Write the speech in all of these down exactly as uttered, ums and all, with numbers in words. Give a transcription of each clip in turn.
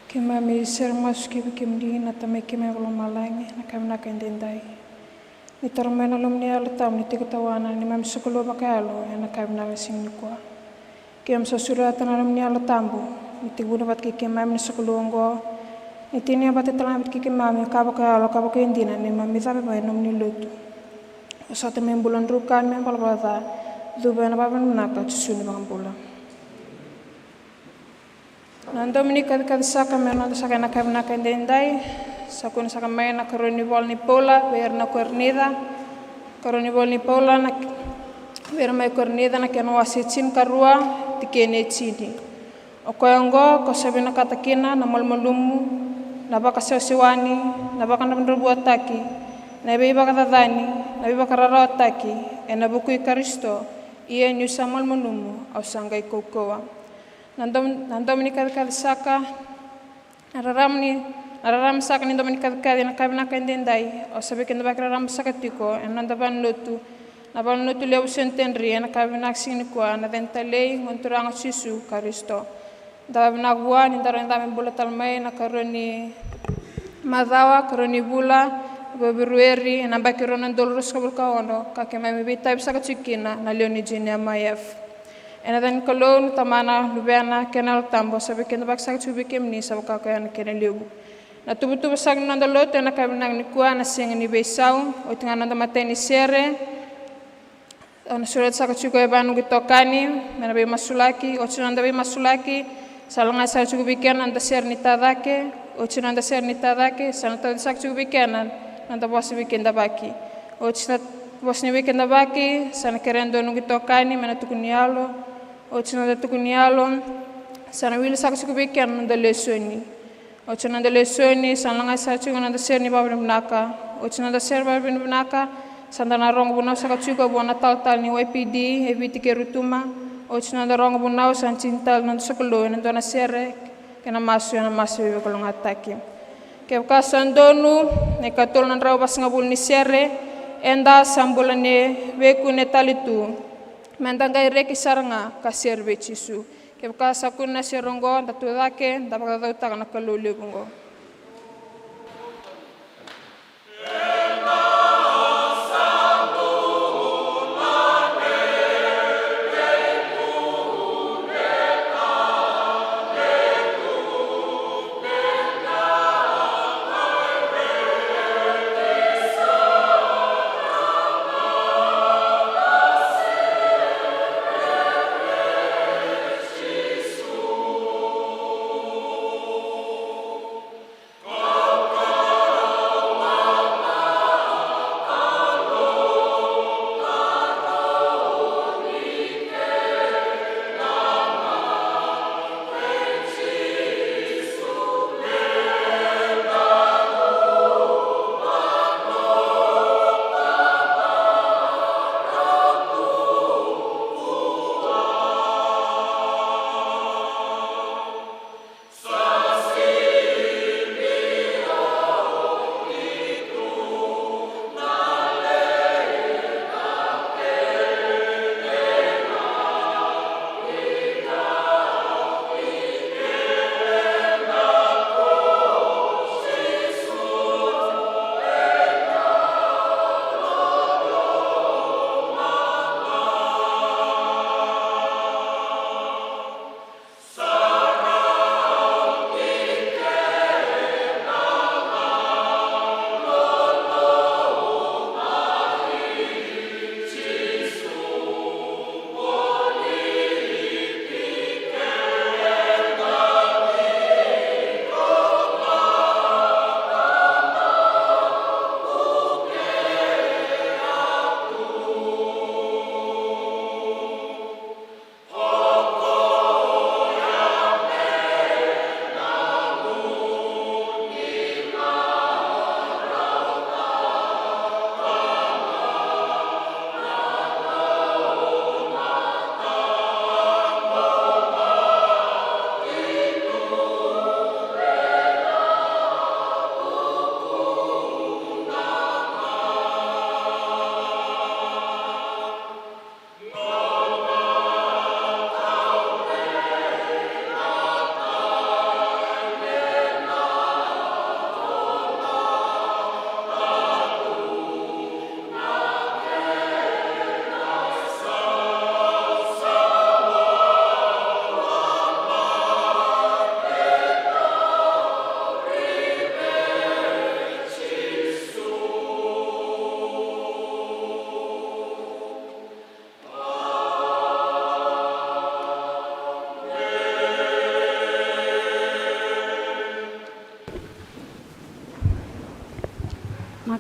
Keimami sere masu ki vei kemuni na Tamai keimami vakalomalagi, na ka vinaka edaidai. Ni tara mai na lomuni Yalo Tabu ni tiko tawana, neimami sokalou vakayalo ena ka vinaka ni siga nikua. Keimami sa sureta na lomuni Yalo Tabu ni tekivu vata kei keimami na sokalou oqo, ni tinia vata tale ga vata kei keimami ka vakayalo ka vakaidina, neimami cabe mai na nomuni lotu. Vosota me bula druka, me valavala ca, cuva ena vakavinavinaka, Jisu na iVakabula. Na domo ni kacikaci saka me noda saka ena ka vinaka edaidai. Sa kune saka mai na karua ni vola ni Paula vei ira na Korinica. Karua ni vola ni Paula na, vei ira mai Korinica, na kena wase tinikarua, tikina e tini. O koya oqo ko sa vinakata kina na malumalumu, na vakasewasewani, na vakadravudravuataki, na veivakacacani, na veivakararawataki, ena vuku i Karisito, ia niu sa malumalumu au sa qai kaukauwa. Na dom-, na domo ni kacikaci saka, na rarama ni, na rarama saka ni domo ni kacikaci ena ka vinaka edaidai, au sa vei keda vakararama saka tiko ena noda valenilotu, na valenilotu levu Centenary, ena ka vinaka siga nikua, na cena talei, Gone Turaga o Jisu Karisito. Da vakavinavinaka vua ni da rawa ni da mai bula tale mai na karua ni macawa, karua ni vula, Feperueri, ena yabaki rua na udolu ruasagavulu ka ono, ka keimami veitavi saka tiko kina na lewe ni Junior M I F. Ena yaca ni Kalou na Tamana, Luvena kei na Yalo Tabu, sa vei keda vaka saka tiko vei kemuni, sa vaka koya na kena levu. Na tuvatuva saka ni noda lotu ena ka vinaka nikua, na siga ni veisau, oti ga na noda matai ni sere. Au na sureta saka tiko e vei noqu itokani me na veimasulaki. Oti na noda veimasulaki, sa lagati saka tiko vei keda na noda sere ni tacake. Oti na noda sere ni tacake, sa na tauci saka tiko vei keda na noda vosa veikidavaki. Oti na vosa ni veikidavaki, sa na kerea e dua noqu itokani me na tukuni yalo. Oti na noda tukuni yalo, sa na wili saka tiko vei keda na noda lesoni. Oti na noda lesoni, sa na lagati saka tiko na noda sere ni vakavinavinaka. Oti na noda sere vakavinavinaka, sa da na rogo vunau saka tiko vua na talatala ni Y P D e Viti kei Rotuma. Oti na noda rogo vunau, sa na tini tale na noda sokalou ena dua na sere kei na masu ena masu veivakalougatataki. Kevaka sa donu, na ikatolu na drau vasagavulu ni sere, eda sa bula ni veikune tale tu. Meda qai reki sara ga ka sere vei Jisu. Kevaka sa kune na sere oqo, da tucake, da vakacautaka na Kalou levu oqo.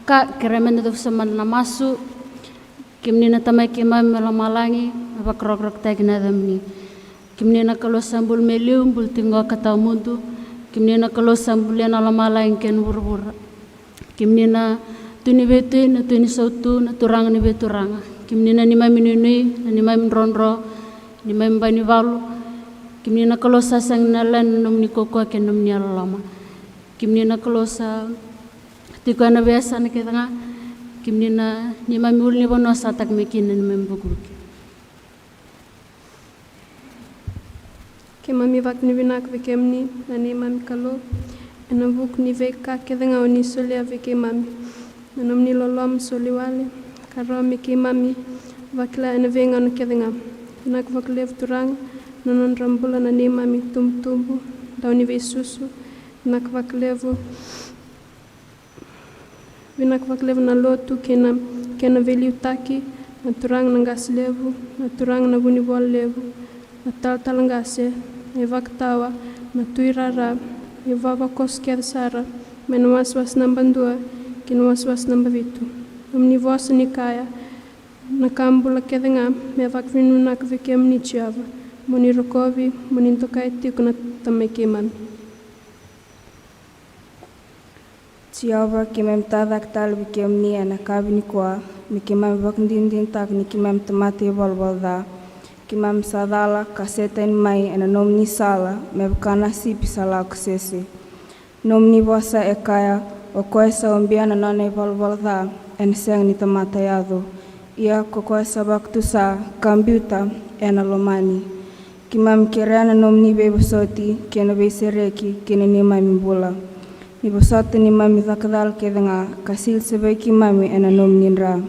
Ka kere meda cuva mada na masu. Kemuni na Tamai keimami mai lomalagi, me vakarokorokotaki na yacamuni. Kemuni na Kalou sa bula me liu, bula tiko ga ka tawamudu. Kemuni na Kalou sa bulia na lomalagi kei na vuravura. Kemuni na Tui ni veitui, na Tui ni sautu, na Turaga ni veituraga. Kemuni na neimami nuinui, na neimami drodro, neimami bai ni valu. Kemuni na Kalou sa sega ni lewa na nomuni kaukaua kei na nomuni yalololoma. Kemuni na Kalou sa tiko ena veiyasana kece ga. Kemuni na neimami ulunivanua sa tiko mai kina na neimami vukivuki. Keimami vakavinavinaka vei kemuni na neimami Kalou, ena vuku ni veika kece ga o ni solia vei keimami. Na nomuni loloma soli wale ka rawa me keimami vakila ena veigauna kece ga. Vinaka vakalevu Turaga na nodra bula na neimami tubutubu, dau ni veisusu. Vinaka vakalevu. Vinaka vakalevu na lotu kei na kena veiliutaki, na turaga na qase levu, na turaga na vunivola levu, na talatala qase, na ivakatawa, na tuirara, na ivavakoso kece sara, mai na wasewase naba dua ki na wasewase naba vitu. Nomuni vosa ni kaya, na ka bula kece ga me vakavinavinaka vei kemuni Jiova, mo ni rokovi, mo ni dokai tiko na Tamai keimami. Jiova, keimami tacake tale vei kemuni ena yakavi nikua, me keimami vakadinadinataka ni keimami tamata ivalavala ca. Keimami sa cala ka se tani mai ena nomuni sala, me vaka na sipi sa lako sese. Nomuni vosa e kaya, o koya sa ubia na nona ivalavala ca, ena sega ni tamata yaco. Ia ko koya sa vakatusa ka biuta, ena lomani. Keimami kerea na nomuni veivosoti kei na veisereki ki na neimami bula. Ni vosota neimami caka cala kece ga ka sili savai keimami ena nomuni dra.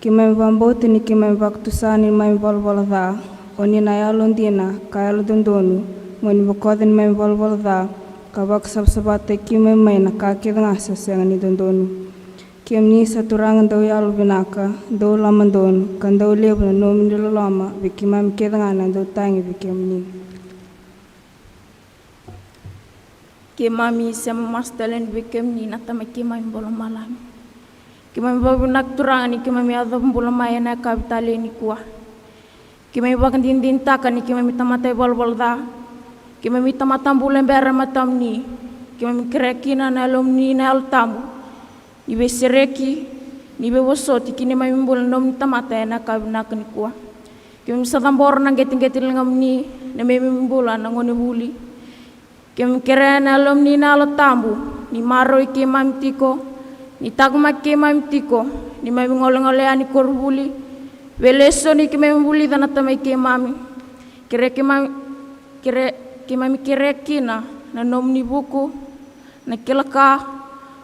Keimami vakabauta ni keimami vakatusa neimami valavala ca, o ni na yalodina ka yalododonu, mo ni bokoca neimami valavala ca ka vakasavasavataki keimami mai na ka kece ga sa sega ni dodonu. Kemuni sa Turaga dau yalovinaka, dau lomadonu, ka dau levu na nomuni loloma vei keimami kece ga na dau tagi vei kemuni. Keimami sema masu tale yani vei kemuni na Tamai keimami bula lomalagi. Keimami vakavinavinaka Turaga ni keimami yacova bula mai ena yakavi tale nikua. Keimami vakadinadinataka ni keimami tamata ivalavala ca. Keimami tamata bula e bera e matamuni. Keimami kerea kina na yalomuni na Yalo Tabu ni veisereki, ni veivosoti ki neimami bula na nomuni tamata ena yakavi vinaka nikua. Keimami sa cabora na qeteqete ligamuni na neimami bula na gonevuli. Keimami kerea na yalomuni na Yalo Tabu ni maroroi keimami tiko, ni taqomaki keimami tiko, neimami golegole yani koronivuli, veilesoni keimami vulica na Tamai keimami. Kerea keimami, kere, keimami kerea kina na nomuni vuku, na kila ka,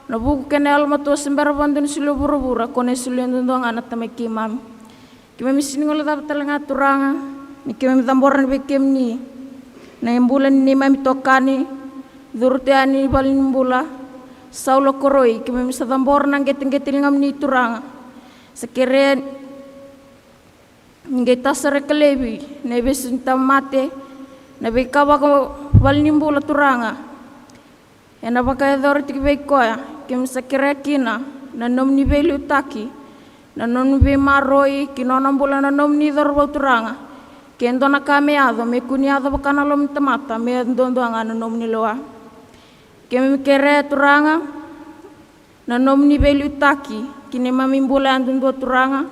na vuku kei na yalomatua se bera vakadua ni solia o vuravura, ko na solia duadua ga na Tamai keimami. Keimami sega ni guilecava tale ga Turaga ni keimami cabora vei kemuni na bula ni neimami itokani, curu tu yani i valenibula, Saula Koroi. Keimami sa cabora na qeteqete ligamuni Turaga. Sa kerea ni qai tasa reka laivi na ivesu ni tamate, na veika vakavalenibula Turaga. Ena vakayacora tiko vei koya, keimami sa kerea kina na nomuni veiliutaki, na nomuni veimaroroi ki na nona bula na nomuni cauravou Turaga. Ke dua na ka me yaco, me kua ni yaco vaka na loma ni tamata, me yaco duadua ga na nomuni lewa. Keimami kerea Turaga na nomuni veiliutaki ki neimami bula yadudua Turaga.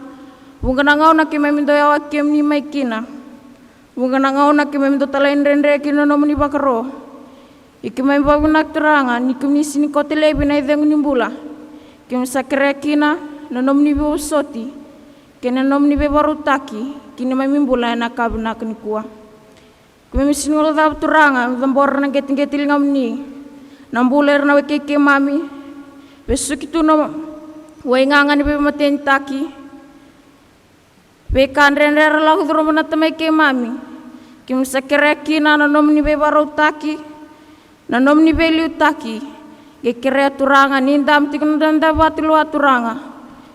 Vuqa na gauna keimami dau yawaki kemuni mai kina. Vuqa na gauna keimami dau talaidredre ki na nomuni vakaro. Ia keimami vakavinavinaka Turaga ni kemuni sega ni kote laivi na icegu ni bula. Keimami sa kerea kina na nomuni veivosoti kei na nomuni veivakarautaki ki neimami bula ena yakavi vinaka nikua. Keimami sega ni guilecava Turaga me cabora na qeteqete ligamuni na bula era na wekai keimami, vesuki tu na waigaga ni veivakamatenitaki. Veika dredre era lako curuma na Tamai keimami. Keimami sa kerea kina na nomuni veivakarautaki, na nomuni veiliutaki. Qai kerea Turaga ni dabe tiko na noda vatulewa Turaga,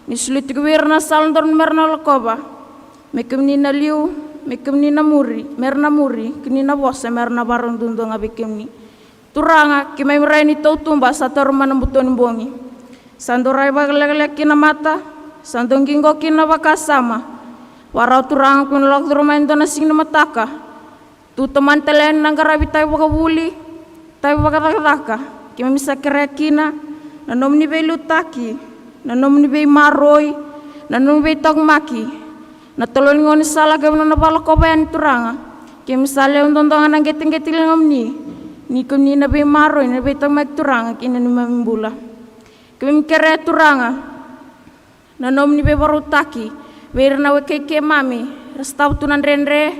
ni solia tiko vei ira na sala dodonu mera na lakova, me kemuni na liu, me kemuni na muri, mera na muri, kemuni na vosa mera na vakarau duadua ga vei kemuni. Turaga, keimami rai ni tautuba sa taura mai na buto ni bogi. Sa dau rai vakalekaleka kina na mata, sa dau qiqo kina na vakasama. Vakarau Turaga, keimami na lako curuma mai e dua na siga ni mataka. Tu tomani tale yani na qaravi tavi vakavuli, tavi vakacakacaka. Keimami sa kerea kina na nomuni veiliutaki, na nomuni veimaroroi, na nomuni veitaqomaki. Na tolo ni gaunisala kei na nona vakalakova yani Turaga. Keimami sa lewe dodoga na qeteqete ligamuni, ni kemuni na veimaroroi, na veitaqomaki Turaga kei na neimami bula. Keimami kerea Turaga na nomuni veivakarautaki vei ira na wekai keimami era sotava tu na dredre,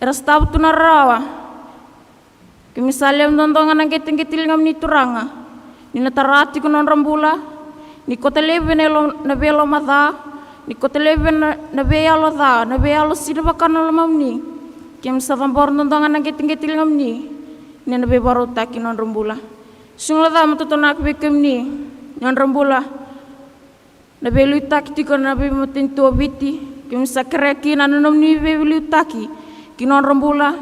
era sotava tu na rarawa. Keimami sa lewe dodoga na qeteqete ligamuni Turaga, ni na tara tiko na nodra bula, ni kauta laivi na yalo, na veiyalo ca, ni kauta laivi na, na veiyalo ca, na veiyalo sega ni vaka na lomamuni. Keimami sa cabora dodoga na qeteqete ligamuni, ni na veivakarautaki na nodra bula. Sega ni ca mo totonaki vei kemuni na nodra bula na veiliutaki tiko na veimatanitu o Viti. Keimami sa kerea kina na nomuni veiliutaki ki na nodra bula.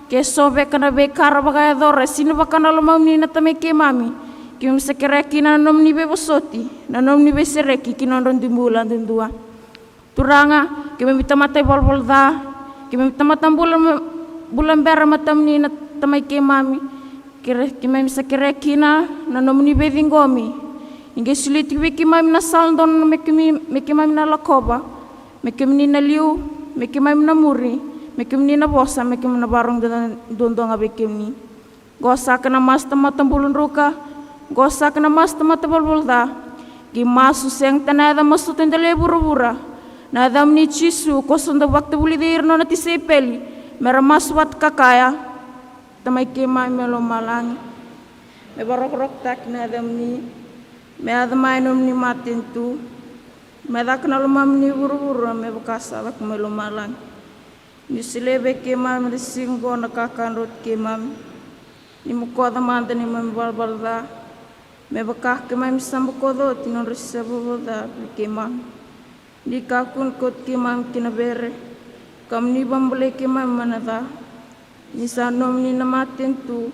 Ke so beka na veika ra vakayacora e sega ni vaka na lomamuni na Tamai keimami, keimami sa kerea kina na nomuni veivosoti, na nomuni veisereki ki na nodra dui bula duadua. Turaga, keimami tamata ivalavala ca, keimami tamata bula, bula bera e matamuni na Tamai keimami. Kere, keimami sa kerea kina na nomuni veiciqomi. Ni qai solia tiko vei keimami na sala dodonu me keimami, me keimami na lakova, me kemuni na liu, me keimami na muri, me kemuni na vosa, me keimami na vakarorogo duadua ga vei kemuni. Qo saka na masu tamata bula druka, qo saka na masu tamata valavala ca. Qai masu sega tale na yaca masu sota e dela i vuravura, na yacamuni Jisu, ko sa dau vakatavulici ira na nona tisaipeli me ra masu vata ka kaya: Tamai keimami mai lomalagi, me vakarokorokotaki na yacamuni, me yaco mai na nomuni matanitu, me caka na lomamuni e vuravura me vaka sa caka mai lomalagi. Ni solia vei keimami ena siga oqo na ka ka droti keimami. Ni bokoca mada na neimami valavala ca, me vaka keimami sa bokoca oti na nodra se valavala ca vei keimami. Ni kakua ni kauti keimami ki na vere, ka mo ni vakabulai keimami mai na ca. Ni sa nomuni na matanitu,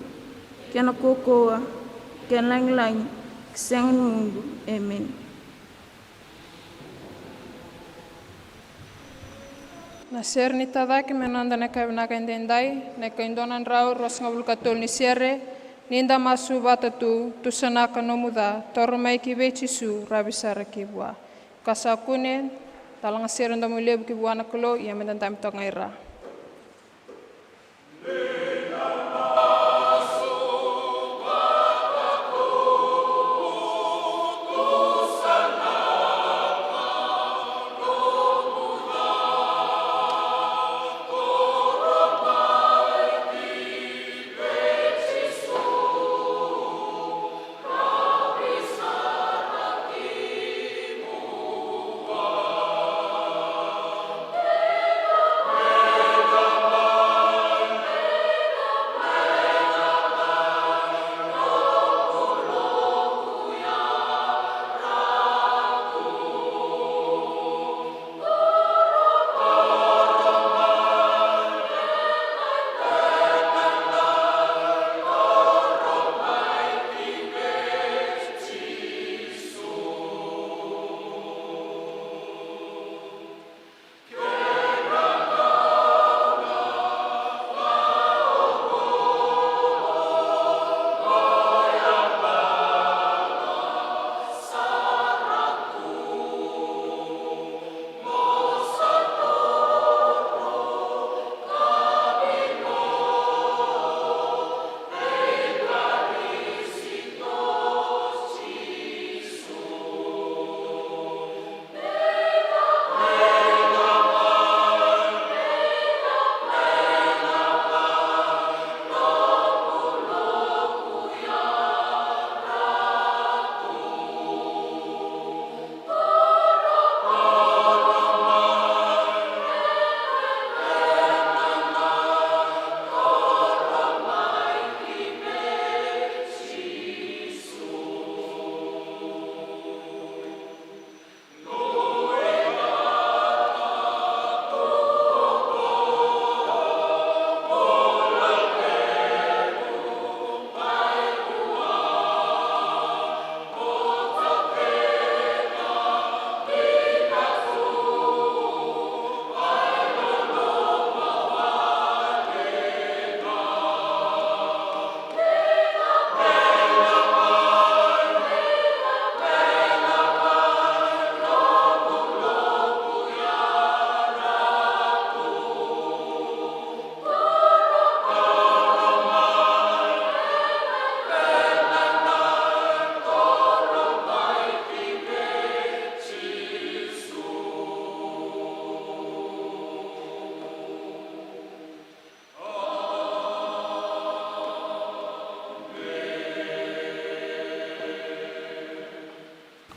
kei na kaukauwa, kei na lagilagi, ka sega ni mudu. Emeni. Na sere ni tacake me noda na yakavi vinaka edaidai, na ika e dua na drau ruasagavulu ka tolu ni sere. Ni da masu vata tu, tusanaka nomu ca, toro mai ki vei Jisu, ravi sara ki vua. Ka sa kune, talaga sere domo levu ki vua na Kalou, ia me da dabe toka ga i ra.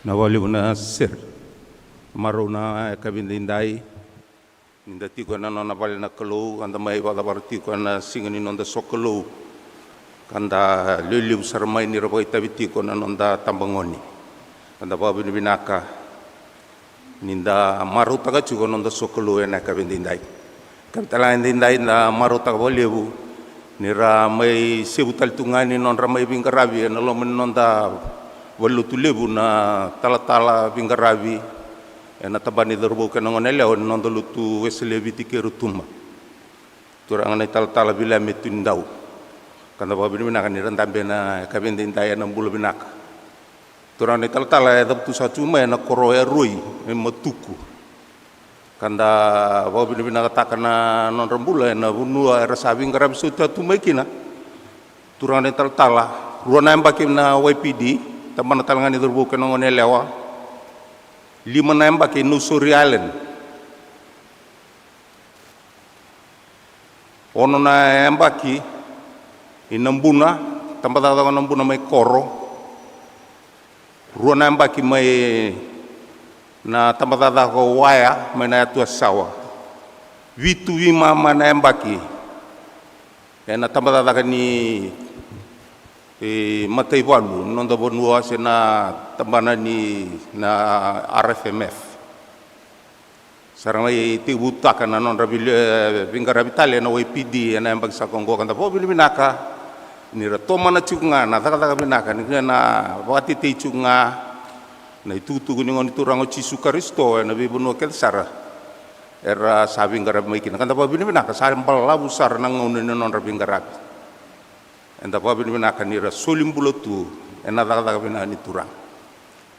Na vakalevu na sere. Marau na yakavi edaidai ni da tiko ena nona vale na Kalou, ka da mai vakacavara tiko ena siga ni noda sokalou, ka da lewe levu sara mai ni ra vakaitavi tiko na noda tabagone. Ka da vakavinavinaka ni da marautaka tiko na noda sokalou ena yakavi edaidai. Yakavi tale ga edaidai da marautaka vakalevu ni ra mai sevu tale tu ga ni nodra mai veiqaravi ena loma ni noda valenilotu levu na talatala veiqaravi ena tabana ni cauravou kei na goneyalewa ni noda lotu Wesele e Viti kei Rotuma, turaga na italatala Viliame Tunidau. Ka da vakavinavinaka ni ra dabe ena yakavi edaidai ena bula vinaka. Turaga na italatala e cavutu saka tu mai ena koro e Roi, e Matuku. Ka da vakavinavinakataka na nodra bula ena vanua era sa veiqaravi soti tu mai kina. Turaga na italatala, rua na yabaki na Y P D, tabana tale ga ni cauravou kei na goneyalewa. Lima na yabaki Nausori Island. Ono na yabaki i Nabuna, tabacakacaka o Nabuna mai Koro. Rua na yabaki mai na tabacakacaka o Waya mai na yatu Yasawa. Vitu veimama na yabaki ena tabacakacaka ni, e, mataivalu ni noda vanua se na tabana ni na R F M F. Sa ra mai tekivutaka na nodra vei-, e, veiqaravi tale ena Y P D ena yabaki saka oqo. Ka da vakavinavinaka ni ra tomana tiko ga na cakacaka vinaka ni na vakatetei tiko ga na itukutuku ni Gone Turaga o Jisu Karisito ena veivanua kece sara era sa veiqaravi mai kina. Ka da vakavinavinaka, sa balavu sara na gauna ni nodra veiqaravi. Eda vakavinavinaka ni ra soli bula tu ena cakacaka vinaka ni Turaga.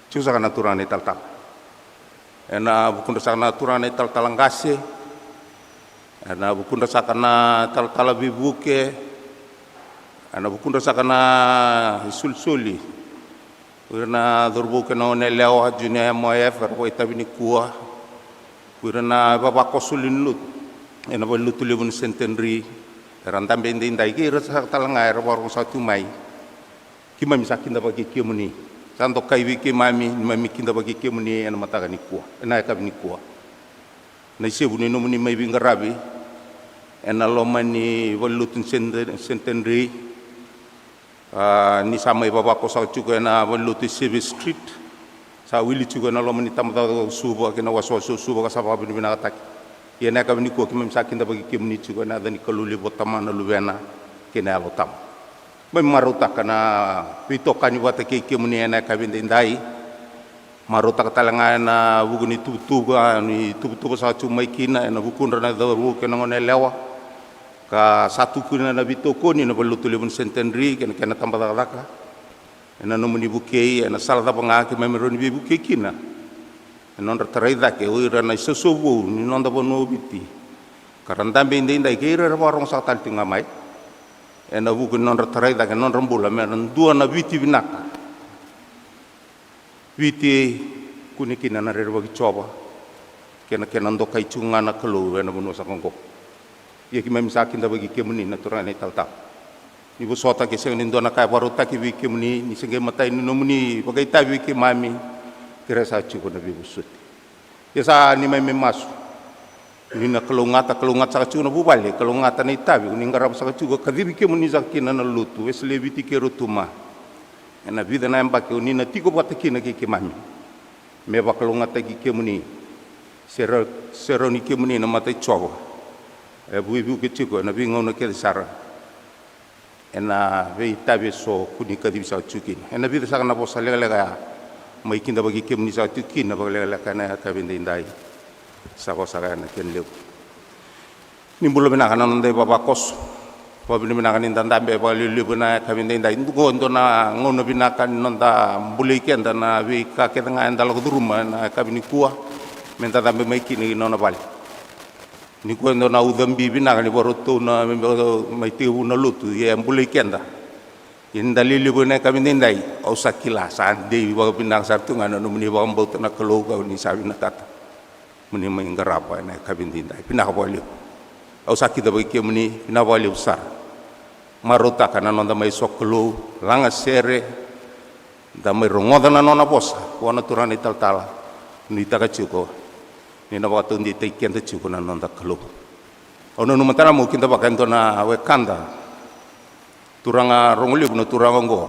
Tiko saka na turaga na italatala, ena vukudra saka na turaga na italatala qase, ena vukudra saka na talatala veivuke, ena vukudra saka na isolisoli. O ira na cauravou kei na goneyalewa, Junior M Y F, era vakaitavi nikua. Ko ira na ivavakoso ni lotu ena valenilotu levu ni Centenary, era dabe edaidai, kei ira saka tale ga era vakarogo saka tu mai. Keimami sa kidavaki kemuni. Sa dokai vei keimami ni keimami kidavaki kemuni ena mataka nikua, ena yakavi nikua. Na isevu ni nomuni mai veiqaravi ena loma ni valenilotu ni Cent-, Centenary. A, ni sa mai vavakoso saka tiko ena valenilotu e Seavey Street, sa wili tiko ena loma ni tabacakacaka o Suva kei na wasewase o Suva, ka sa vakavinavinakataki. Ia ena yakavi nikua keimami sa kidavaki kemuni tiko ena yaca ni Kalou levu, Tamana, Luvena kei na Yalo Tabu. Keimami marautaka na veitokani vata kei kemuni ena yakavi edaidai. Marautaka tale ga ena vuku ni tuvatuva, ni tuvatuva saka tiko mai kina ena vukudra na cauravou kei na goneyalewa, ka sa tu kina na veitokoni ena valenilotu levu ni Centenary kei na kena tabacakacaka. Ena nomuni vukei, ena sala cava ga keimami rawa ni veivukei kina, ena nodra tarai cake o ira na isoso vou ni noda vanua o Viti, ka ra dabe edaidai, kei ira era vakarogo saka tale tiko ga mai, ena vuku ni nodra tarai cake na nodra bula me ra dua na Viti vinaka. Viti e kune kina na rerevaki Jiova kei na kena dokai tiko ga na Kalou ena vanua saka oqo. Ia keimami sa kidavaki kemuni na turaga na italatala. Ni vosota ke sega ni dua na ka e vakarautaki vei kemuni, ni se qai matai ni nomuni vakaitavi vei keimami, kerea saka tiko na veivosoti. Ia sa neimami masu ni na kalougata, kalougata saka tiko na vuvale, kalougata na itavi ko ni qarava saka tiko, kacivi kemuni saka kina na lotu Wesele e Viti kei Rotuma ena vica na yabaki ko ni na tiko vata kina kei keimami, me vakalougatataki kemuni, sera-, serauni kemuni na mata i Jiova e vuivuke tiko ena veigauna kece sara. Ena veitavi eso ko ni kacivi saka tiko kina. Ena vica saka na vosa lekaleka ya, mai kidavaki kemuni saka tiko kina vakalekaleka ena yakavi edaidai. Sa vosa saka ya na kena levu ni bula vinaka na noda ivavakoso. Vakavinavinaka ni da dabe vakalevulevu ena yakavi edaidai. Qo e dua na gauna vinaka ni noda bulai keda na veika kece ga eda lako curuma ena yakavi nikua, me da cabe mai kina ki nona vale. Nikua e dua na ucabi vinaka ni vakarautau na, me, me, mai tekivu na lotu, ia e bulai keda. Ia ni da lelevu ena yakavi edaidai, au sa kila sa dei vakavinaka sara tu ga na nomuni vakabauta na Kalou ka ni sa vinakata mo ni mai qarava ena yakavi edaidai. Vinaka vakalevu. Au sa kidavaki kemuni, vinaka vakalevu sara. Marautaka na noda mai sokalou, lagasere, Da mai rogoca na nona vosa vua na turaga na italatala. Nuitaka tiko ni na vakataudeitaki keda tiko na noda Kalou. Au nanuma tale meu kidavaka e dua na wekada, turaga rogo levu na turaga oqo.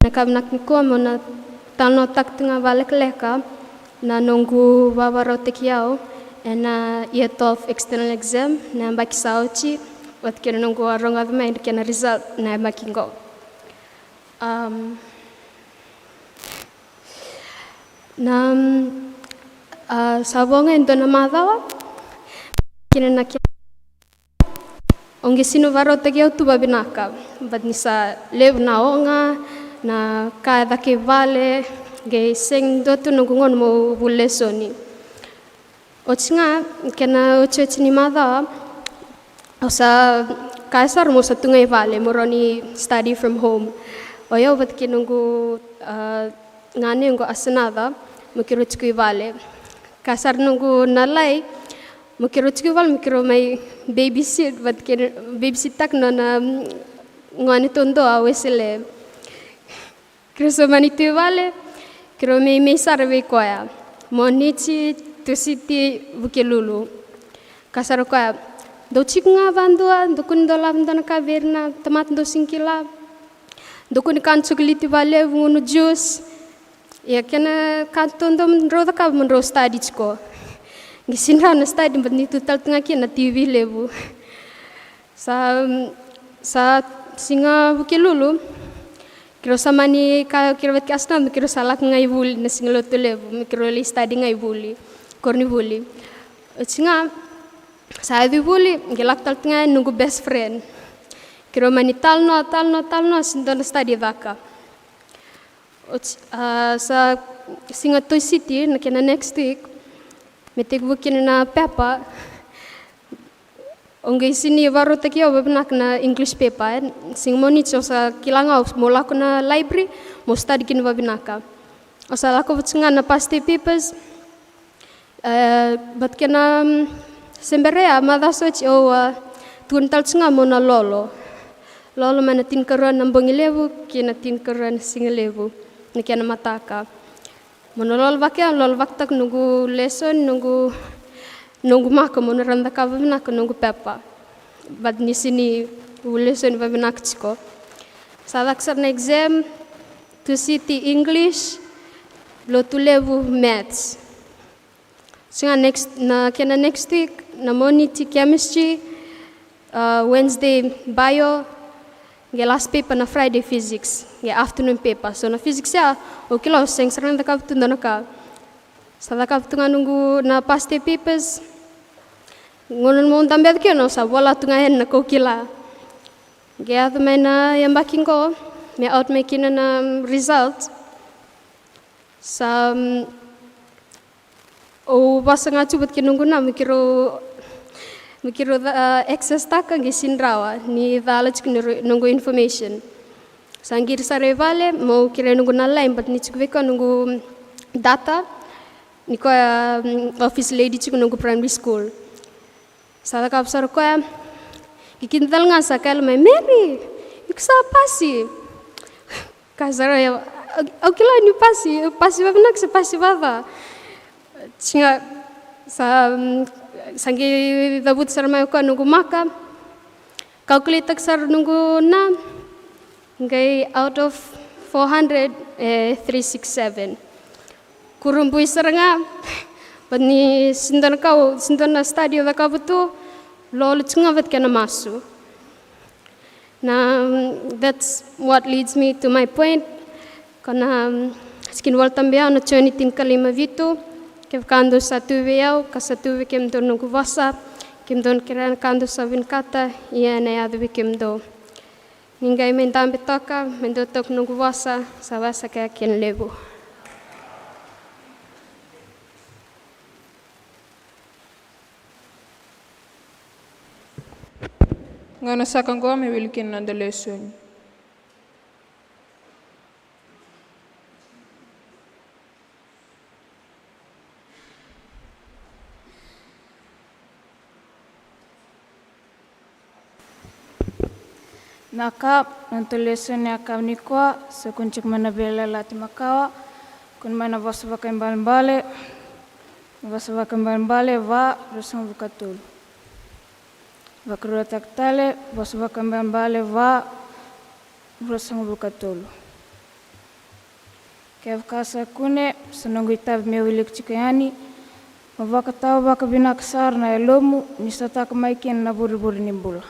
Na ka vinaka nikua mo na talanoataka tu ga vakalekaleka na noqu vakavakarautaki au ena year twelve external exam na yabaki sa oti, vata kei na noqu a rogoca mai na kena result na yabaki qo. Um, na, um, a, sa vo ga e dua na macawa kina na ke Au qai sega ni vakarautaki au tu vavinaka, but ni sa levu na oga, na ka e caka i vale, qai sega ni dua tu noqu gauna meu vuli lesoni. Oti ga, kena otioti ni macawa, au sa kaya sara meu sa tu ga i vale, meu rawa ni study from home. O yau vata kei noqu, ah, gane qo Asenaca, mo keirau tiko i vale. Kaya sara noqu na lai, mo keirau tiko i vale, mo keirau mai babysit, vata kei, babysit taka nona, mm, gone taudua o Wesele. Keirau sa mani tu i vale, keirau mai, mai sara vei koya. Moniti, Tusiti, Vukelulu. Kaya sara o koya, dou tiko ga vadua, dou kua ni dou lava dua na ka vei ira na tamata dou sega ni kila. Dou kua ni kana chocolate valevu, gunu juice. Ia kena ka taudua mo drau cakava mo drau study tiko. Qai sega ni rawa na study, but ni tu tale tu ga kina na T V levu. Sa, sa siga Vukelulu, keirau sa mani kaya o keirau vata kei Asenaca, keirau sa lako ga i vuli na siga Lotulevu, me keirau lai study ga i vuli, koronivuli. Oti ga, sa yaco i vuli, qai lako tale tu ga noqu best friend. Keirau mani talanoa, talanoa, talanoa, sega ni dua na study e caka. Oti, ah, sa siga Tusiti, na kena next week, me tekivu kina na pepa. Au qai sega ni vakarautaki au vavinaka na English pepa, e. Siga Moniti au sa kila ga au mo lako na library, mo study kina vavinaka. Au sa lako vata ga na past day papers, e, but kena, mm, se bera ya, macawa sa oti au, ah, tukuna tale tu ga mo na lolo. Lolo mai na tinikarua na bogi levu kei na tinikarua na siga levu, na kena mataka. Mo na lolovaka ya, lolovakataka noqu lesson, noqu, noqu maka, mo na rawa ni cakava vinaka noqu pepa. But ni sega ni vuli lesson vavinaka tiko. Sa caka sara na exam, Tusiti English, Lotulevu Maths. Siga next, na kena next week, na Moniti Chemistry, ah, Wednesday Bio, qai last paper na Friday Physics, qai afternoon paper. So na Physics ya, au kila au sega sara ni cakava tu dua na ka. Sa cakava tu ga noqu na past day papers. Gauna meu dabe tu kina, au sa vola tu ga yani na ka au kila. Qai yaco mai na yabaki qo, me out mai kina na, mm, result. Sa, mm, au vosa ga tu vata kei noqu na, me keirau, me keirau, ah, access taka, qai sega ni rawa ni cala tiko ni ro-, noqu information. Sa qiri sara i vale, meu kerea noqu na lai, but ni tiko vei koya noqu data, ni koya, mm, office lady tiko noqu primary school. Sa cakava sara o koya, qai kidacala ga sa kaya mai, "Mary, iko sa pasi." Kaya sara o yau, "Au, au kila ni pasi, pasi vavinaka se pasi vava?" Siga, sa, mm, sa qai cavuta sara mai o koya noqu maka. Calculate taka sara noqu na, qai out of four hundred, e, three six seven. Kurabui sara ga, but ni sega ni dua na ka, sega ni dua na study au cakava tu, lolo tiko ga vata kei na masu. Na, mm, that's what leads me to my point. Ko na, mm, tikina Volatabu ya na Joni tinikalima vitu. Kevaka dou sa tu vei au, ka sa tu vei kemudou noqu vosa, kemudou na kerea na ka dou sa vinakata, ia ena yaco vei kemudou. Ni qai mai dabe toka, me dua toka noqu vosa, sa vaka sa kena levu. Gauna saka qo me wili kina na noda lesoni. Na ka, na noda lesoni ni yakavi nikua, sa kune tiko mai na Veiyalayalati Makawa, kune mai na Vosa Vakaibalebale, Vosa Vakaibalebale va, ruasagavulu ka tolu. Vakarautaka tale, Vosa Vakaibalebale va, ruasagavulu ka tolu. Kevaka sa kune, sa noqu itavi meu wilika tiko yani. Mo vakatawa vakavinaka sara na yalomu, ni sotaka mai kina na vurevure ni bula.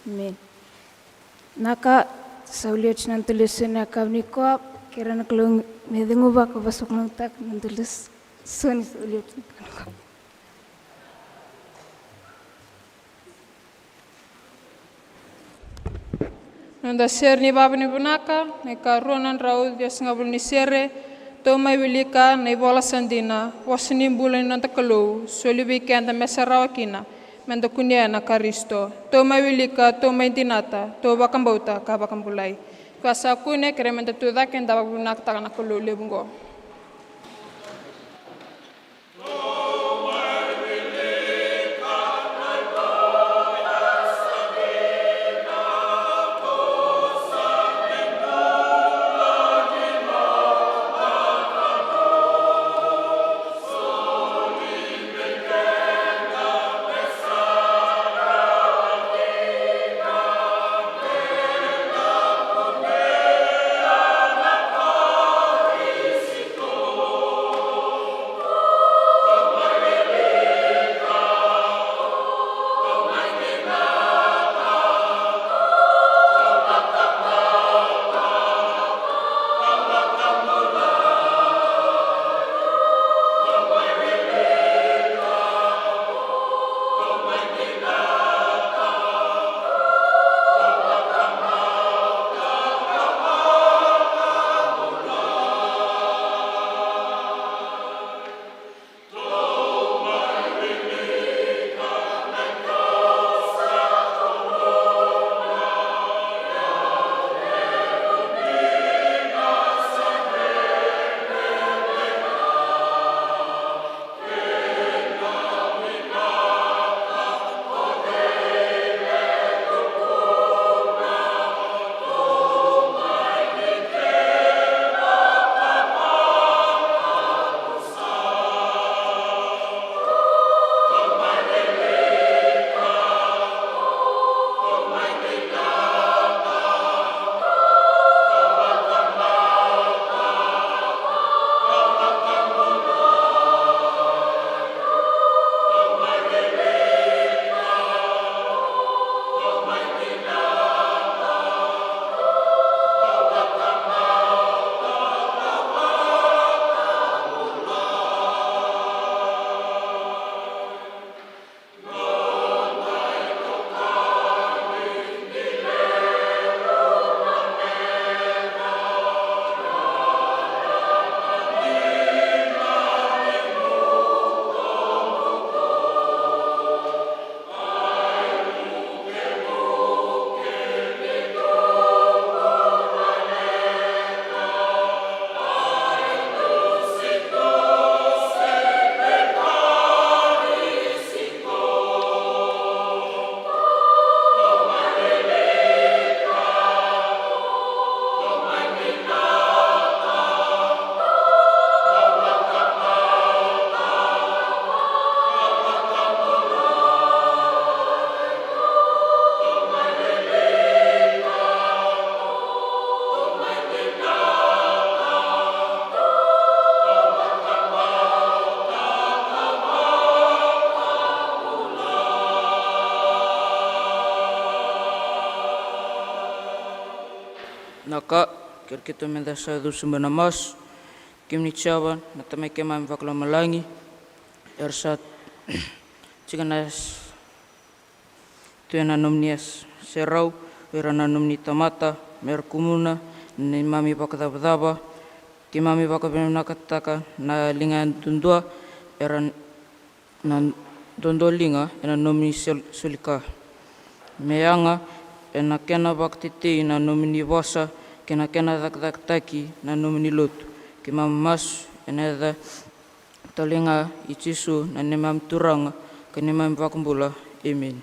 Amen. Na ka, sa wili oti na noda lesoni ena yakavi nikua, kerea na Kalou me ceguva ka vakasokalou tale na noda lesoni sa wili oti ena yakavi nikua. Noda sere ni vavinavinaka, na ikarua na drau ciwasagavulu ni sere. Tou mai wilika na ivola sa dina, vosa ni bula ni noda Kalou, soli vei keda me sa rawa kina meda kunea na Karisito. Tou mai wilika, tou mai dinata, tou vakabauta ka vakabulai. Koya sa kune, kerea meda tu cake, da vakavinakataka na Kalou levu oqo. Na ka, kerekere meda sa cuva sobu ena masu. Kemuni Jiova na Tamai keimami vakalomalagi, era sa tiko na tu ena nomuni serau o ira na nomuni tamata, me ra kumuna na neimami vakacavacava. Keimami vakavinavinakataka na liga duadua era na dodoliga ena nomuni sol-, solika. Me yaga ena kena vakatetei na nomuni vosa kei na kena cakacakataki na nomuni lotu. Keimami masu ena yaca tale ga i Jisu na neimami Turaga ka neimami Vakabula. Emeni.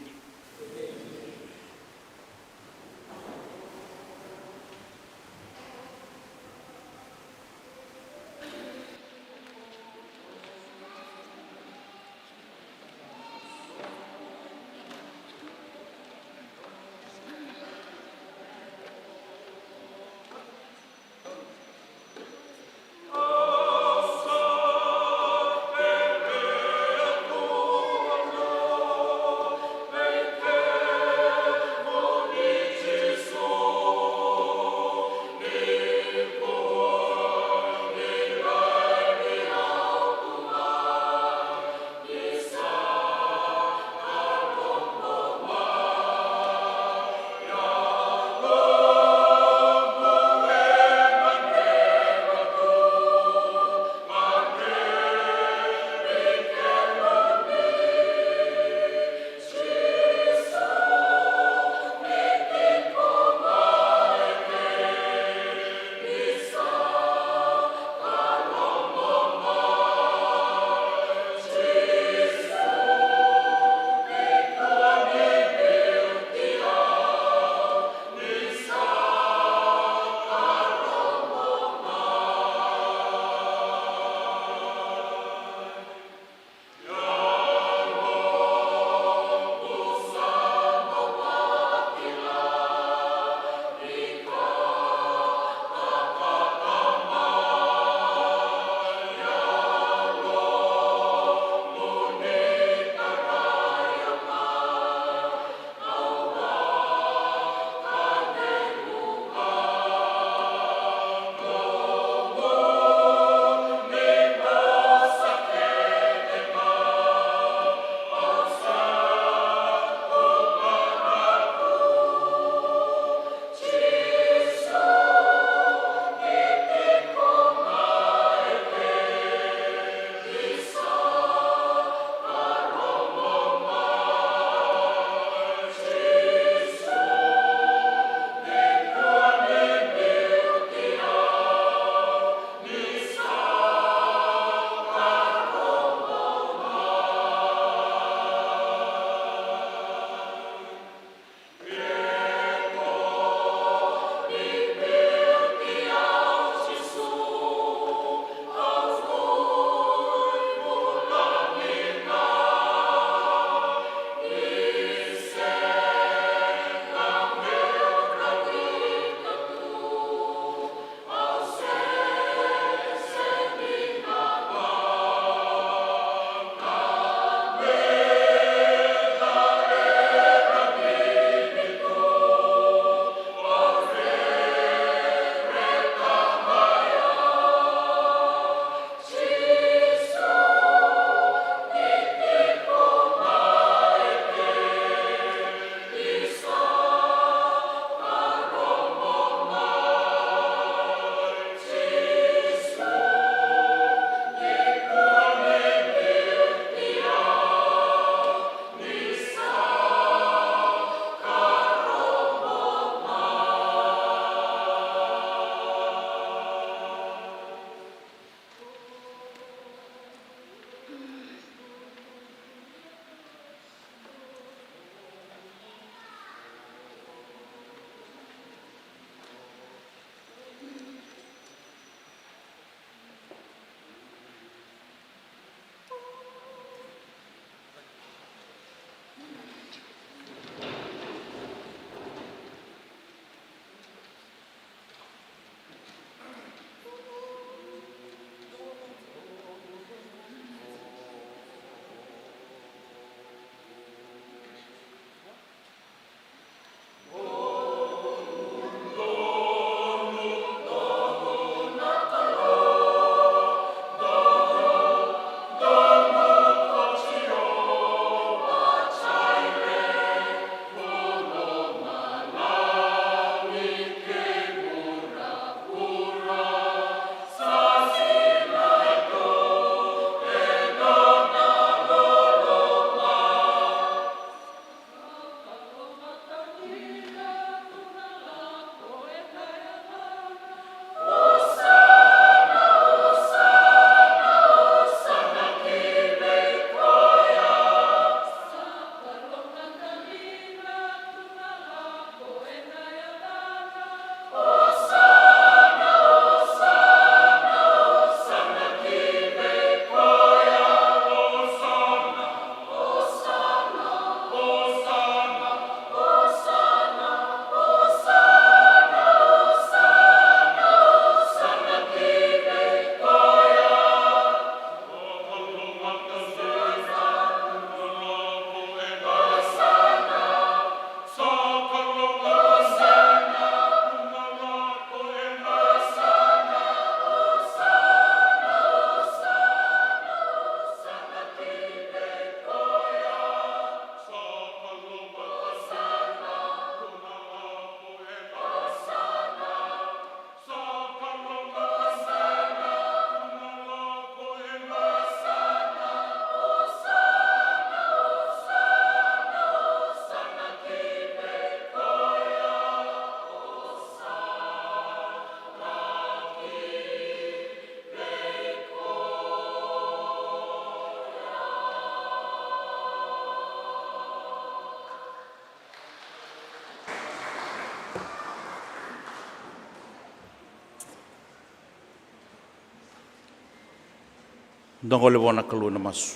Da gole vua na Kalou ena masu.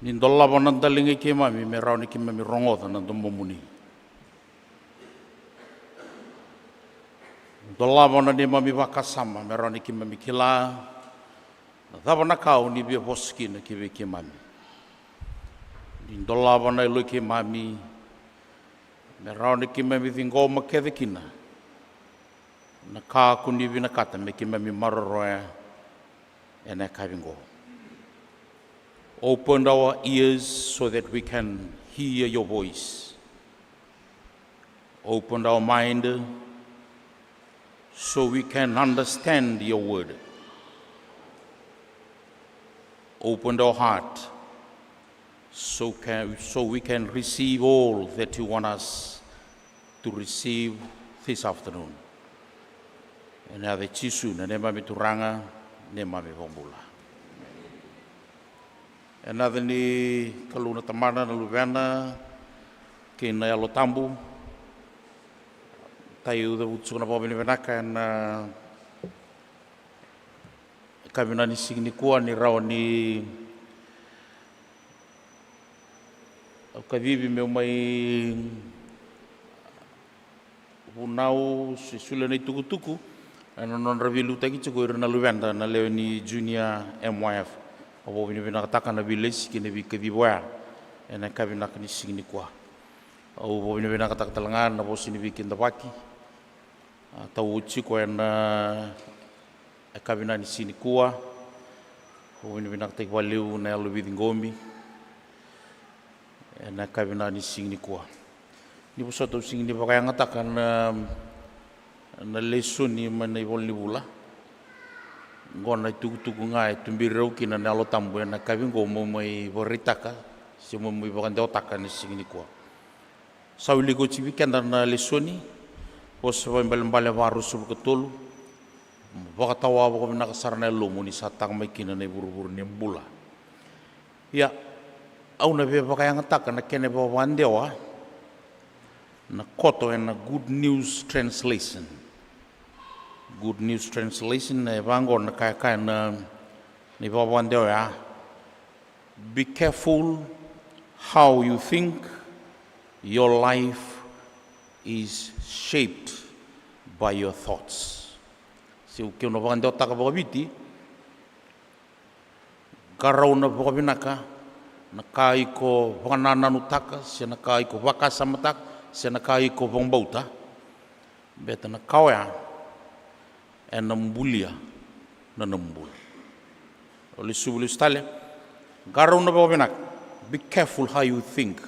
Ni dolava na daliga i keimami me rawa ni keimami rogoca na domomuni. Dolava na neimami vakasama me rawa ni keimami kila na cava na ka o ni via vosa kina ki vei keimami. Ni dolava na yalo i keimami me rawa ni keimami ciqoma kece kina na ka ko ni vinakata me keimami maroroya ena yakavi qo. Open our ears so that we can hear your voice. Open our mind so we can understand your word. Open our heart so can, so we can receive all that you want us to receive this afternoon. Ena yaca i Jisu na neimami Turaga, neimami Vakabula. Ena yaca ni Kalou na Tamana, na Luvena kei na Yalo Tabu. Tau cavuta tiko na vakavinavinaka ena yakavi ni siga nikua ni rawa ni au kacivi meu mai vunau se solia na itukutuku ena nodra veiliutaki tiko o ira na luveda na lewe ni Junior M Y F. Au vakavinavinakataka na veilesi kei na veikacivi oya ena yakavi vinaka ni siga nikua. Au vakavinavinakataka tale ga na vosa ni veikidavaki a tau oti tiko ena yakavi vinaka ni siga nikua. Au vakavinavinakataki vakalevu na yalo veiciqomi ena yakavi vinaka ni siga nikua. Ni vosota, au sega ni vakayagataka na, na lesoni mai na ivola ni vula. Qo na itukutuku ga e tuberi au kina na Yalo Tabu ena yakavi qo meu mai vakaraitaka se meu mai vakadewataka ena siga nikua. Sa wilika oti vei keda na lesoni, Vosa Vakaibalebale va ruasagavulu ka tolu. Vakatawa vakavinaka sara na yalomu ni sa taka mai kina na ivurevure ni bula. Ia, au na via vakayagataka na kena ivakavakadewa na koto ena Good News Translation. Good News Translation e vaqo na ka e kaya na, na ivakavakadewa oya. Be careful how you think. Your life is shaped by your thoughts. Se o keu na vakadewataka vakaviti, qarauna vakavinaka na ka iko vakanananutaka se na ka iko vakasamataka se na ka iko vakabauta. Beta na ka oya ena bulia na nomu bula. Au lesuva lesu tale. Qarauna vakavinaka. Be careful how you think.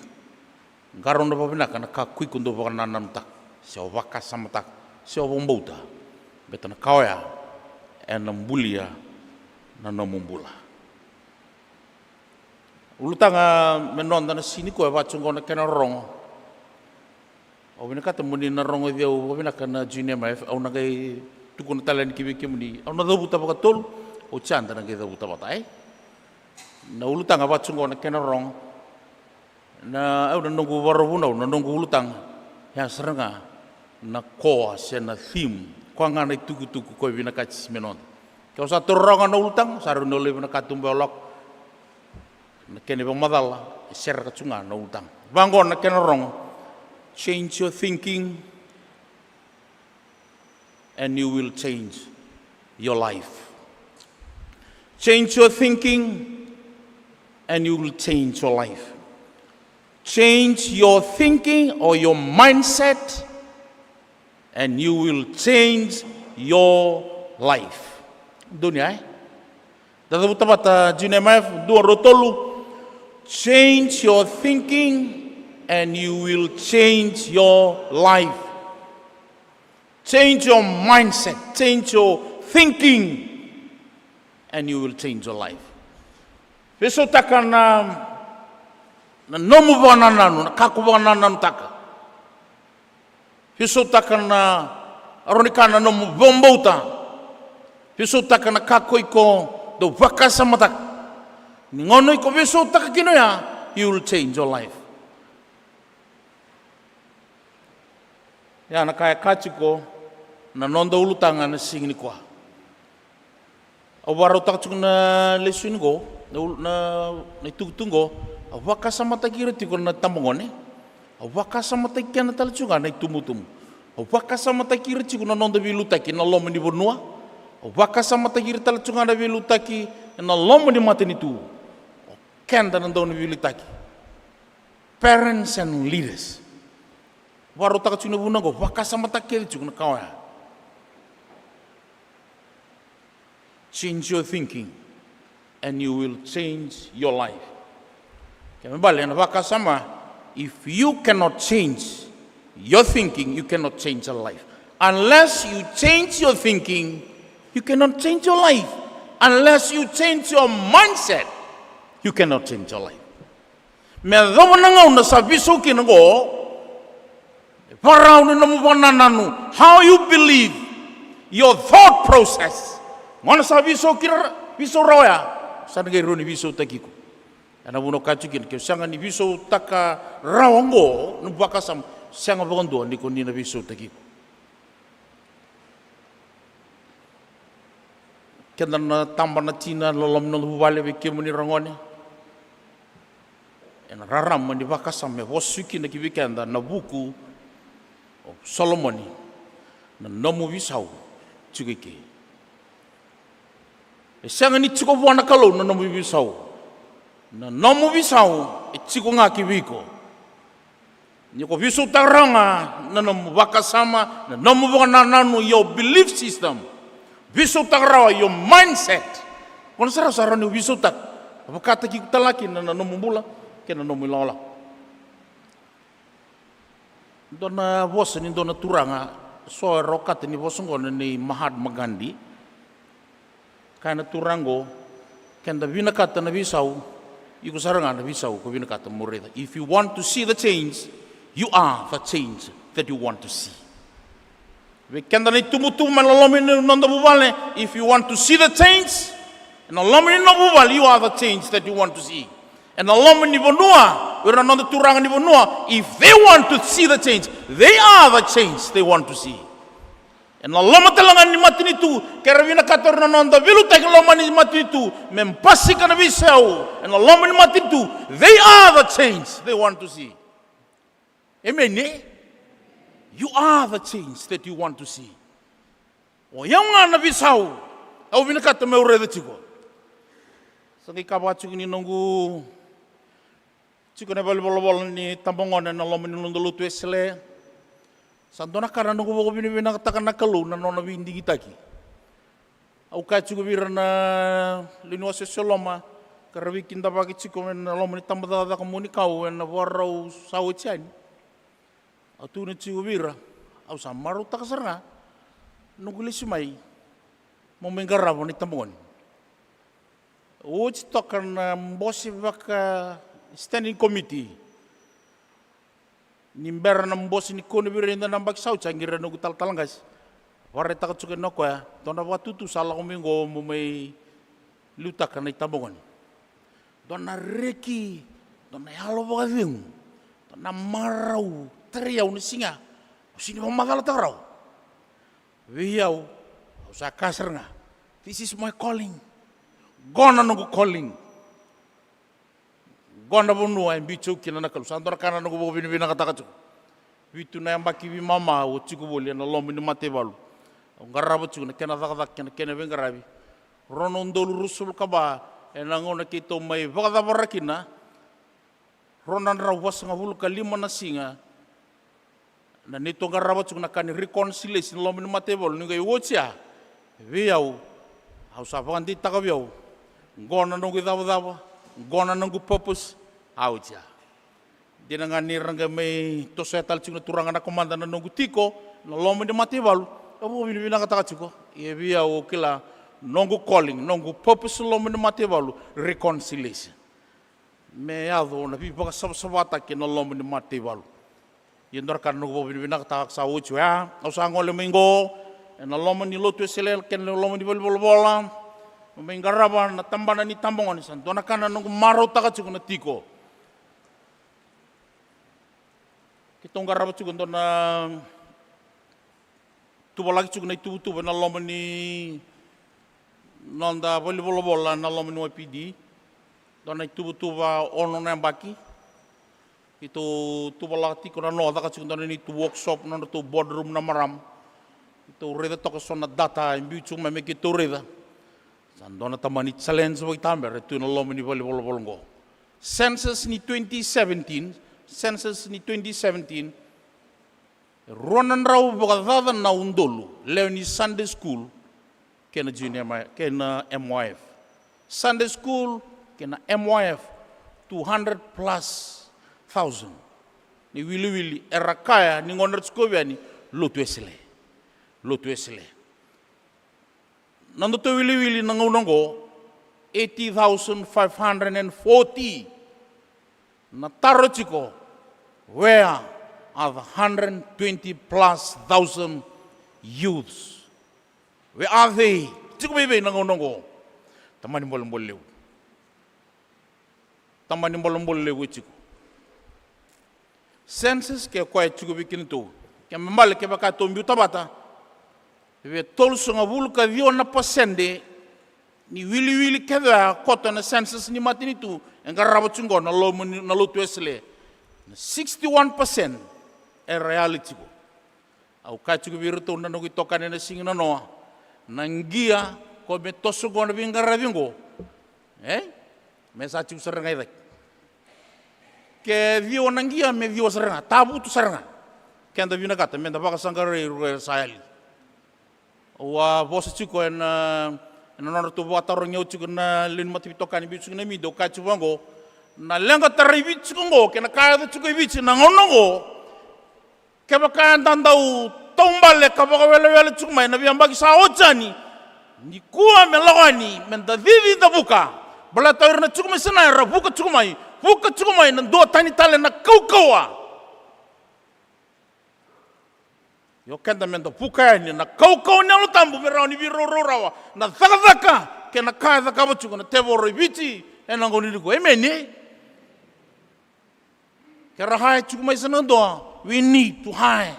Qarauna vakavinaka na ka ko iko dau vakanananutaka se o vakasamataka se o vakabauta. Beta na ka oya ena bulia na nomu bula. Ulutaga me noda na siga nikua e vaka tiko qo na kena rorogo. Au vinakata mo ni na rogoci au vakavinaka na Junior M Y F, au na qai tukuna tale yani ki vei kemuni. Au na cavuta vakatolu, oti ya da na qai cavuta vata, e? Na ulutaga vaka tiko qo na kena rorogo. Na, au na noqu varavunau, na noqu ulutaga. Ya sara ga na koa se na theme, koya ga na itukutuku ko e vinakati me noda. Ke o sa taura rawa ga na ulutaga, sa rawa ni o lai vinakata tu beka o lako. Na kena ivakamacala e sereka tu ga na ulutaga. Vaqo na kena rogo. Change your thinking and you will change your life. Change your thinking and you will change your life. Change your thinking or your mindset and you will change your life. Donu ya, e? Da cavuta vata, Junior M Y F, dua, rua, tolu. Change your thinking and you will change your life. Change your mindset, change your thinking and you will change your life. Veisautaka na, na nomu vakanananu, na ka ko vakanananutaka. Veisautaka na, rawa ni kaya, na nomu vakabauta. Veisautaka na ka ko iko dau vakasamataka. Ni gauna iko veisautaka kina oya, you will change your life. Ia na ka e kaya tiko, Na noda ulutaga na siga nikua. Au vakarautaka tiko na lesoni qo, na ul-, na, na itukutuku qo. Au vakasamataki ira tiko na tabagone. Au vakasamataki keda tale tiko ga na itubutubu. Au vakasamataki ira tiko na noda veiliutaki ena loma ni vanua. Au vakasamataki ira tale tiko ga na veiliutaki ena loma ni matanitu. O keda na dau ni veiliutaki. Parents and leaders. Vakarautaka tiko na vuna qo, vakasamataki kece tiko na ka oya. Change your thinking and you will change your life. Kena ibalebale na vakasama, if you cannot change your thinking, you cannot change your life. Unless you change your thinking, you cannot change your life. Unless you change your mindset, you cannot change your life. Me yacova na gauna sa veisau kina qo, e vakarau ni nomu vakanananu, how you believe, your thought process. Gauna sa veisau kina, veisau rawa ya, sa na qai rawa ni veisautaki iko. Ena vuna au kaya tiko kina, ke o sega ni veisautaka rawa qo na vakasama, sega vakadua ni ko ni na veisautaki iko. Keda na taba na tina, loloma ni noda vuvale, vei kemuni ragone. Ena rarama ni vakasama e vosa kina ki vei keda na vuku o Solomoni, na nomu veisau tiko i ke. E sega ni tiko vua na Kalou na nomu veisau. Na nomu veisau e tiko ga ki vei iko. Ni ko veisautaka rawa ga na nomu vakasama, na nomu vakanananu, your belief system. Veisautaka rawa your mindset. Ko na sarasara ni veisautaka. Vakataki iko tale ga kina na nomu bula kei na nomu ilawalawa. Dua na vosa ni dua na turaga, so era okata ni vosa oqo na nei Mahatma Gandhi. Kaya na turaga oqo, keda vinakata na veisau, iko sara ga na veisau ko vinakata mo raica. If you want to see the change, you are the change that you want to see. Vei keda na itubutubu mai na loma ni noda vuvale, if you want to see the change, ena loma ni nomu vuvale, you are the change that you want to see. Ena loma ni vanua, o ira na noda turaga ni vanua, if they want to see the change, they are the change they want to see. Ena loma tale ga ni matanitu, ke ra vinakata o ira na noda veiliutaki loma ni matanitu me basika na veisau ena loma ni matanitu, they are the change they want to see. Amen, e? You are the change that you want to see. O yau ga na veisau au vinakata meu raica tiko. Sa qai kaya vaka tiko ni noqu tiko na valenivolavola ni tabagone ena loma ni noda lotu Wesele. Sa dua na ka na noqu vakavinavinakataka na Kalou na nona veidigitaki. Au kaya tiko vei ira na lewe ni wasewase e loma, ka ra veikidavaki tiko ena loma ni tabacakacaka Muanikau ena vakarau sa oti yani. Au tukuna tiko vei ira, au sa marautaka sara ga noqu lesi mai meu mai qarava na itabagone. Oti toka na bose vaka standing committee. Ni bera na bose ni kau vei ira eda na yabaki sa oti, sa qiri noqu talatala qase. Vakaraitaka tiko kina o koya, dua na vakatutu sa lako mai qo mo mai liutaka na itabagone. Dua na reki, dua na yalo vakacegu, dua na marau, tarai au na siga. Au sega ni vakamacalataka rawa. Vei au, au sa kaya sara ga, this is my calling. Qo na noqu calling. Qo na vanua e biuti au kina na Kalou. Sa dua na ka na noqu vakavinavinakataka tiko. Vitu na yabaki veimama au tiko voli ena loma ni mataivalu. Au qarava tiko na kena cakacaka kei na kena veiqaravi. Rua na udolu ruasagavulu ka va, ena gauna keitou mai vakacavara kina. Rua na drau vasagavulu ka lima na siga. Na neitou qarava tiko na ka ni reconciliation loma ni mataivalu, ni qai oti ya, vei au, au sa vakadeitaka vei au, qo na noqu icavacava, qo na noqu purpose, a oti ya. Dina ga ni ra qai mai tosoya tale tiko na turaga na komada na noqu tiko na loma ni mataivalu, au vakavinavinakataka tiko. Ia vei au, au kila noqu calling, noqu purpose loma ni mataivalu, reconciliation. Me yaco na veivakasavasavataki ena loma ni mataivalu. Ia dua na ka na noqu vakavinavinakataka sa oti oya, au sa gole mai qo ena loma ni lotu Wesele kei na loma ni valenivolavola, me mai qarava na tabana ni tabagone. Sa dua na ka na noqu marautaka tiko na tiko. Keitou qarava tiko dua na Tuvalaki tiko na ituvatuva ena loma ni noda valenivolavola ena loma ni Y P D. Dua na ituvatuva ono na yabaki. Keitou tuvalaka tiko na noa, caka tiko dua na neitou workshop, nodratou boardroom na marama. Keitou raica toka so na data e biu tiko mai me keitou raica. Sa dua na tamani challenge vakaitabera e tu ena loma ni valenivolavola oqo. Census ni twenty seventeen, census ni twenty seventeen, e rua na drau vakacaca na udolu lewe ni Sunday school kei na junior mi-, kei na M Y F. Sunday school kei na M Y F, two hundred plus thousand. Ni wiliwili era kaya ni gauna era tiko yani, lotu Wesele. Lotu Wesele. Na nodatou wiliwili na gauna oqo, eighty thousand five hundred and forty. Na taro tiko, where are the hundred twenty plus thousand youths? Where are they? Tiko mai vei na gauna oqo? Tamani bolebole levu. Tamani bolebole levu e tiko. Census ke koya e tiko vei kedatou. Ke me bale kevaka tou biuta vata, e tolusagavulu ka ciwa na pasede ni wiliwili kece oya koto ena census ni matanitu e qarava tiko oqo na loma ni, na lotu Wesele. Na sixty-one percent era yali tiko. Au kaya tiko vei iratou na noqu itokani ena siga nanoa, na qia ko me toso oqo na veiqaravi oqo, e? Me sa tiko sara ga i cake. Ke ciwa na qia, me ciwa sara ga, tavutu sara ga. Keda vinakata meda vakasaqarai ira sa yali. Au a vosa tiko ena, ena nodratou vakatarogi au tiko na lewe ni mataveitokani biu tiko na media, au kaya tiko vaqo, na leqa tarai Viti tiko oqo kei na ka yaco tiko i Viti na gauna oqo. Kevaka eda dau taubale ka vakawelewele tiko mai na veiyabaki sa oti yani, nikua me lako yani, meda cici da vuka. Baleta o ira na tiko mai Sinai era vuka tiko mai, vuka tiko mai na duatani tale na kaukauwa. Io, keda meda vuka yani na kaukauwa ni Yalo Tabu me rawa ni veiraurau rawa na cakacaka kei na ka e cakava tiko na tevoro i Viti ena gauna nikua. Emeni. Ke ra hire tiko mai sa na dua, we need to hire.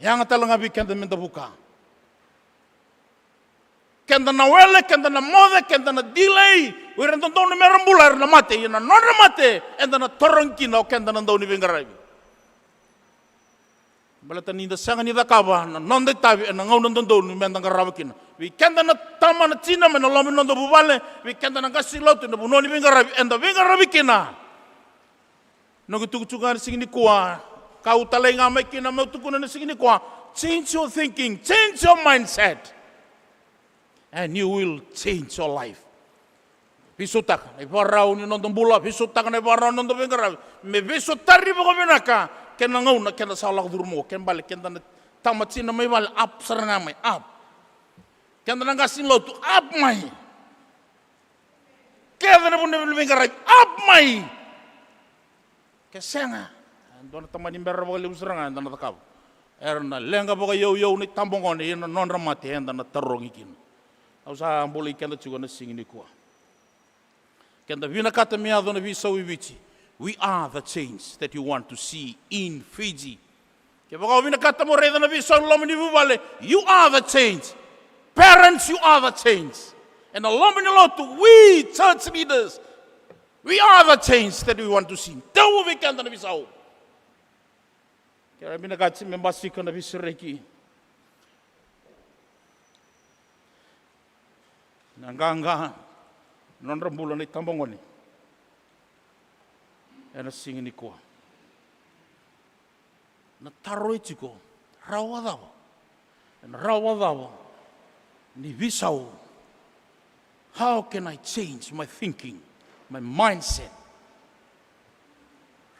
Yaga tale ga vei keda meda vuka. Keda na wele, keda na moce, keda na delay. O ira dodonu mera bula era na mate, ia na nodra mate eda na tarogi kina o keda na dauniveiqaravi. Baleta ni da sega ni cakava na noda itavi ena gauna dodonu meda qarava kina. Vei keda na tama na tina mai na loma ni noda vuvale, vei keda na qase ni lotu ena vanua ni veiqaravi eda veiqaravi kina. Noqu itukutuku ga ena siga nikua, kau talai ga mai kina meu tukuna ena siga nikua, change your thinking, change your mindset. And you will change your life. Veisautaka na ivakarau ni noda bula, veisautaka na ivakarau ni noda veiqaravi. Me veisotari vakavinaka kei na gauna keda sa lako curuma oqo, ke bale keda na tama tina mai vale, up sara ga mai, up. Keda na qase ni lotu, up mai. Keda na vanua ni veiqaravi, up mai. Ke sega, e dua na tamani bera vakalevu sara ga eda na cakava. Era na leqa vakaiyauyau na itabagone, ia na nodra mate eda na tarogi kina. Au sa bolei keda tiko ena siga nikua. Keda vinakata me yaco na veisau i Viti. We are the change that you want to see in Fiji. Kevaka o vinakata mo raica na veisau ena loma ni vuvale, you are the change. Parents, you are the change. Ena loma ni lotu, we church leaders, we are the change that we want to see. Tau vei keda na veisau. Ke ra vinakati me basika na veisereki, na qaqa, nodra bula na itabagone ena siga nikua. Na taro e tiko, rawa cava? Ena rawa cava ni veisau? How can I change my thinking, my mindset?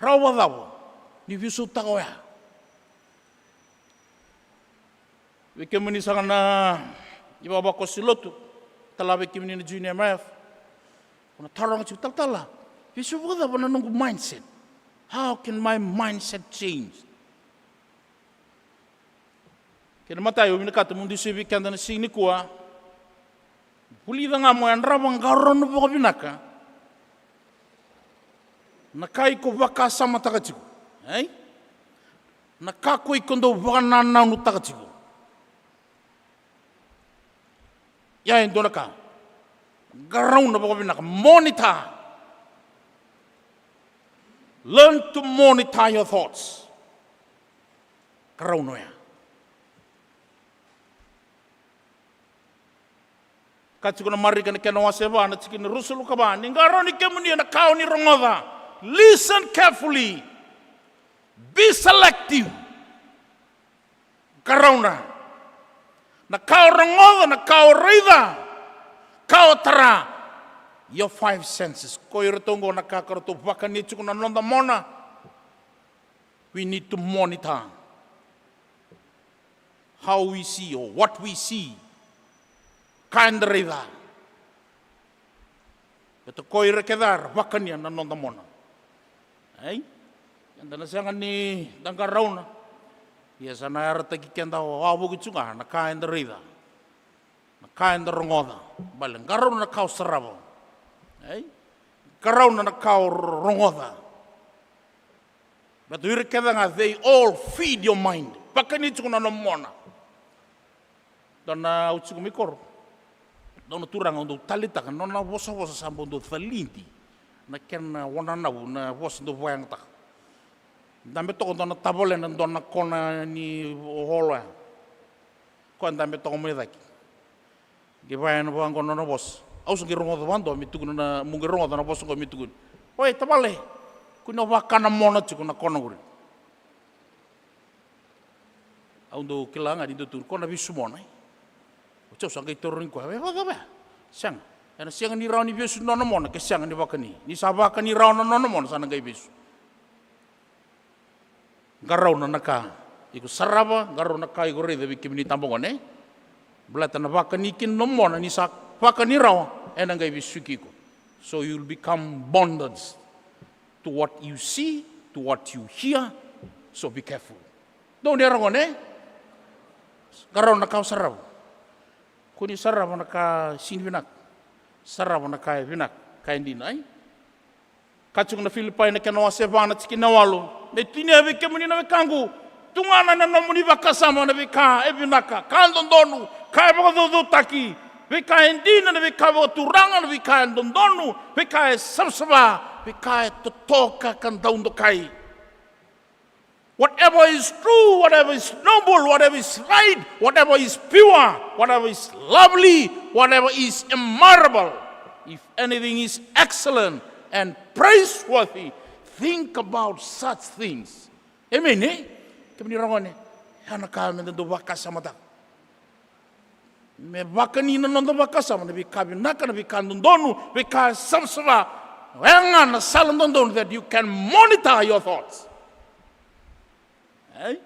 Rawa cava ni veisautaka oya? Vei kemuni saka na ivavakoso lotu, tala vei kemuni na junior M I F. Ko na taroga tiko, talatala, veisau vakacava na noqu mindset? How can my mindset change? Kena imatai, au vinakata meu dusia vei keda na siga nikua. Vulica ga mo yadrava qarauna vakavinaka na ka iko vakasamataka tiko, ei? Na ka ko iko dau vakanananutaka tiko. Ia e dua na ka, qarauna vakavinaka, monitor. Learn to monitor your thoughts. Qarauna oya. Ka tiko na Marika na kena wase va na tikina ruasagavulu ka va, ni qarauni kemuni ena ka o ni rogoca. Listen carefully. Be selective. Qarauna na ka o rogoca, na ka o raica, ka o tara. Your five senses. Ko iratou oqo na ka ka ratou vakani tiko na noda mona. We need to monitor how we see or what we see. Ka eda raica. Baleta ko ira kece era vakania na noda mona. Ai? Eda na sega ni da qarauna. Ia sa na yarataki keda wavoki tu ga na ka eda raica, na ka eda rogoca. Bale, qarauna na ka o sarava. Ai? Qarauna na ka o rogoca. Baleta o ira kece ga, they all feed your mind. Vakani tiko na nomu mona. Dua na, au tiko mai koro, dua na turaga au dau taleitaka na nona vosavosa, sa bau dau calidi na kena wananavu na vosa dau vakayagataka. Dabe toka dua na tavalena dua na kona ni holo ya. Koya dabe toka mai cake. Qai vaya na vaqo na nona vosa. Au sa qai rogoca vadua me tukuna na, mo qai rogoca na vosa qo me tukuni. Oi tavale, kua ni o vakana mona tiko na kona qori. Au dau kila ga ni dau tukuna ko na vesu mona. Oti au sa qai tarogi koya, e vakacava ya? Sega. Ena sega ni rawa ni vesu na nona mona ke sega ni vakani. Ni sa vakani rawa na nona mona sa na qai vesu. Qarauna na ka iko sarava, qarauna na ka iko raica vei kemuni tabagone. Baleta na vakani kina na mona ni sa vakani rawa ena qai vesuki iko. So you will become bondage to what you see, to what you hear. So be careful. Dou ni ragone, qarauna na ka o sarava. Ko ni sarava na ka sini vinaka, sarava na ka e vinaka, ka e dina, ai? Ka tiko na Filipai na kena wase va na tikina walu. Me tinia vei kemuni na wekaqu, tugana na nomuni vakasama na veika e vinaka, ka dodonu, ka e vakacaucautaki, veika e dina, na veika vakaturaga, na veika e dodonu, veika e savasava, veika e totoka ka dau dokai. Whatever is true, whatever is noble, whatever is right, whatever is pure, whatever is lovely, whatever is admirable, if anything is excellent and praiseworthy, think about such things. Amen, e? Kemuni ragone, ya na ka meda dau vakasamataka. Me vakani na noda vakasama na veika vinaka, na veika dodonu, veika savasava. Oya ga na sala dodonu that you can monitor your thoughts. Ei?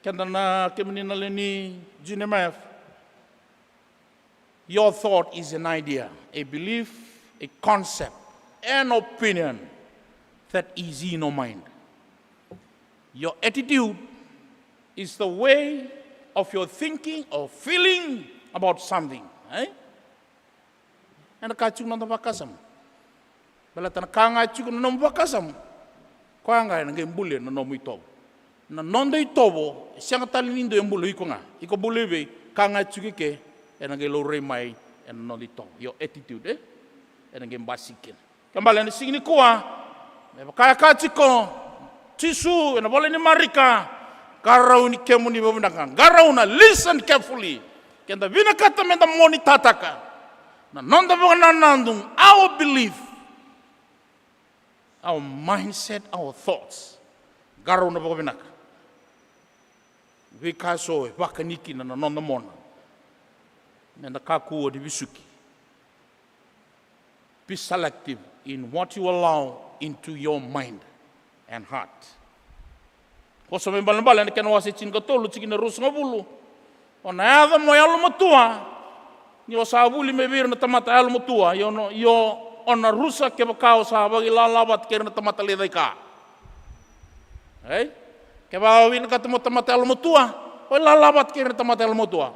Keda na, kemuni na lewe ni Junior Math. Your thought is an idea, a belief, a concept, an opinion that is in your mind. Your attitude is the way of your thinking or feeling about something, eh? Ena ka tiko na noda vakasama. Baleta na ka ga e tiko na nomu vakasama, koya ga ena qai bulia na nomu itovo. Na noda itovo e sega tale ni dua e bula, iko ga. Iko bula i vei, ka ga e tiko i ke ena qai laurai mai ena noda itovo. Your attitude, e? Ena qai basika kina. Kena ibalebale ena siga nikua, me vaka e kaya tiko o Jisu ena vola ni Marika, qarauni kemuni vakavinaka, qarauna, listen carefully. Keda vinakata meda monitor-taka na noda vakanananu, our belief, our mindset, our thoughts. Qarauna vakavinaka. Veika eso e vakani kina na noda mona, meda kakua ni vesuki. Be selective in what you allow into your mind and heart. Vosa mai balebale ena kena wase tinikatolu, tikina ruasagavulu. O na yaco mo yalomatua ni o sa vuli mai vei ira na tamata yalomatua, io, io, o na rusa kevaka o sa vakailala vata kei ira na tamata lecaika. Ei? Kevaka o vinakata mo tamata yalomatua, o ilala vata kei ira na tamata yalomatua.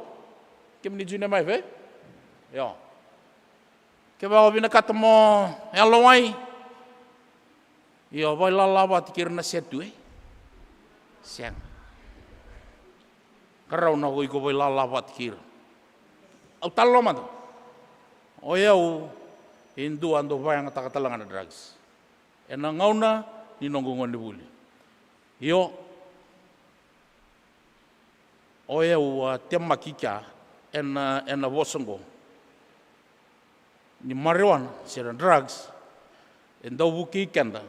Kemuni Junior Math, e? Io. Kevaka o vinakata mo yalowai, Io, vailala vata kei ira na setu, e? Sega. Qarauna o iko vailala vata kei ira. Au talanoa mada. O yau e dua a dau vakayagataka tale ga na drugs ena gauna ni noqu gonevuli. Io, o yau a temaki kea ena, ena vosa oqo ni marijuana se na drugs e dau vukei keda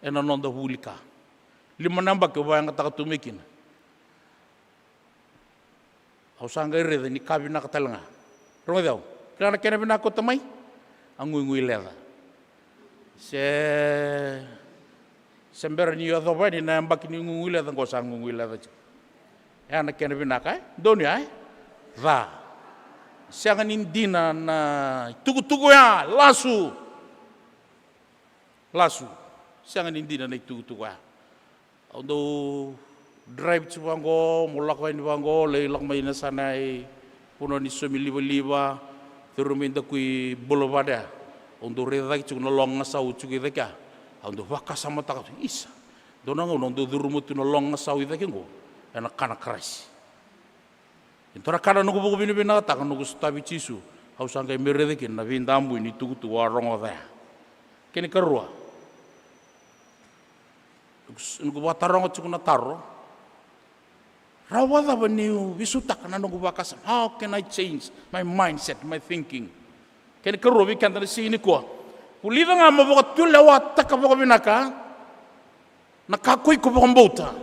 ena noda vuli ka. Lima na yabaki au vakayagataka tu mai kina. Au sa qai raica ni ka vinaka tale ga. Rogoci au. Kila na kena vinaka, kauta mai, a guigui leca. Se, se bera ni yacova yani na yabaki ni guigui leca, qo sa guigui leca tiko. E ya na kena vinaka, e? Donuya, e? Ca. Sega ni dina na itukutuku ya, lasu. Lasu. Sega ni dina na itukutuku ya. Au dau drive tiko vaqo, meu lako yani vaqo, lai lako mai na yasana i vanua ni saumi livaliva, curu mai Dakui Boulevard ya. Au dau raica cake tiko na loga gasau tiko i cake ya. Au dau vakasamataka tu, isa. Dua na gauna au dau curuma tu na loga gasau i cake oqo ena ka na karasi. E dua na ka na noqu vakavinavinakataka, noqu sotavi Jisu, au sa qai mai raica kina na veidabui ni tukutuku au a rogoca ya. Kena ikarua, noqu vakataroga tiko na taro, rawa vakacava niu veisautaka na noqu vakasama? How can I change my mindset, my thinking? Kena ikarua vei keda na siga nikua, vulica ga mo vakatulewataka vakavinaka na ka ko iko vakabauta,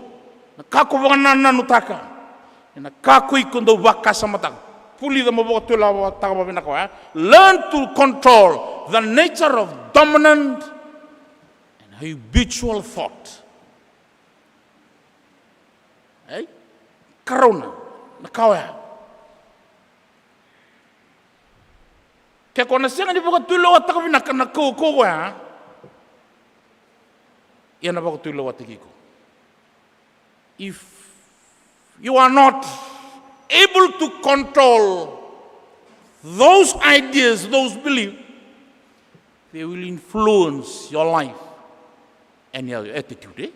na ka ko vakanananutaka, na ka ko iko dau vakasamataka. Vulica mo vakatulewataka vakavinaka oya. Learn to control the nature of dominant and habitual thought. Ei? Karauna na ka oya. Ke ko na sega ni vakatulewataka vinaka na kaukauwa oya, ia na vakatulewataki iko. If you are not able to control those ideas, those beliefs, they will influence your life and your attitude, e?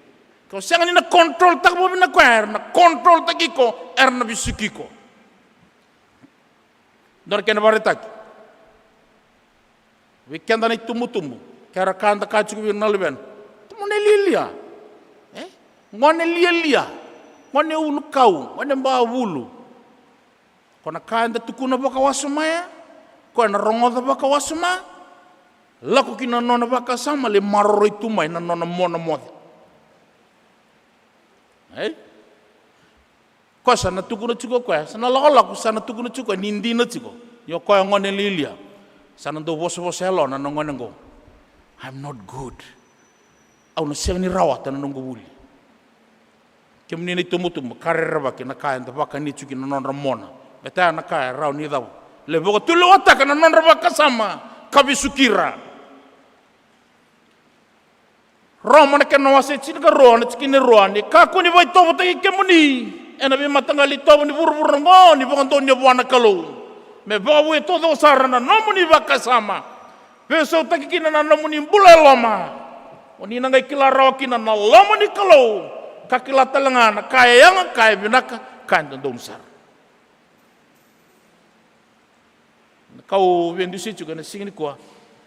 Ke o sega ni na control taka vakavinaka oya, era na control taki iko, era na vesuki iko. Dua na kena vakaraitaki vei keda na itubutubu, ke ra ka da kaya tiko vei ira na luvena, gone lialia, e? Gone lialia, gone ulukau, gone bavulu. Ko na ka eda tukuna vakawasoma ya, ko ena rogoca vakawasoma, lako ki na nona vakasama, lai maroroi tu mai na nona mona moce. Ei? Koya sa na tukuna tiko o koya, sa na lakolako sa na tukuna tiko o koya ni dina tiko. Ni o koya gone lialia. Sa na dau vosavosa e loma na gone oqo, I'm not good. Au na sega ni rawata na noqu vuli. Kemuni na itubutubu, ka rerevaki na ka eda vakani tiko kina na nodra mona. Baleta ya na ka e rawa ni cava? Lai vakatulewataka na nodra vakasama ka vesuki ira. Roma na kena wase tinikarua, na tikina e rua: Ni kakua ni vakaitovotaki kemuni ena veimataqali itovo ni vuravura oqo, ni vakadonui vua na Kalou, me vakavoui taucoko sara na nomuni vakasama, veisautaki kina na nomuni bula e loma. O ni na qai kila rawa kina na loma ni Kalou, ka kila tale ga na ka e yaga, ka e vinaka, ka e dodonu sara. Na ka au veidusi tiko ena siga nikua,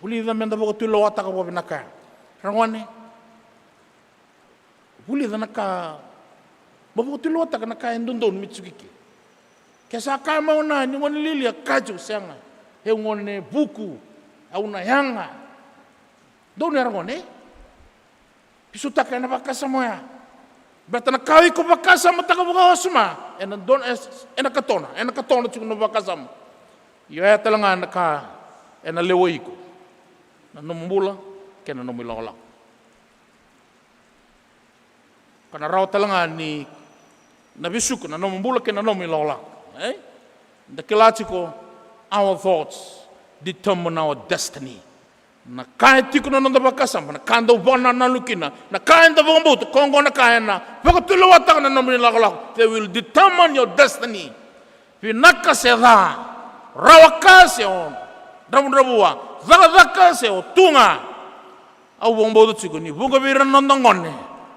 vulica meda vakatulewataka vakavinaka. Ragone, vulica na ka, mo vakatulewataka na ka e dodonu me tiko i ke. Ke sa kaya mai o na ni gone lialia, kaya tiko, sega, au gone vuku, au na yaga. Donu ya, ragone. Veisautaka ena vakasama oya. Baleta na ka o iko vakasamataka vakawasoma, ena dona, ena katona, ena katona tiko na vakasama. Io, oya tale ga na ka ena lewai iko, na nomu bula kei na nomu ilakolako. Ka na rawa tale ga ni na vesuka na nomu bula kei na nomu ilakolako, e? Da kila tiko, our thoughts determine our destiny. Na ka e tiko na noda vakasama, na ka dau vakanananu kina, na ka eda vakabauta, ko oqo na ka ena vakatulewataka na nomu ilakolako. They will determine your destiny. Vinaka se ca, rawa ka se o dravudravua, cakacaka se o tu ga. Au vakabauta tiko ni vuqa vei ira na noda gone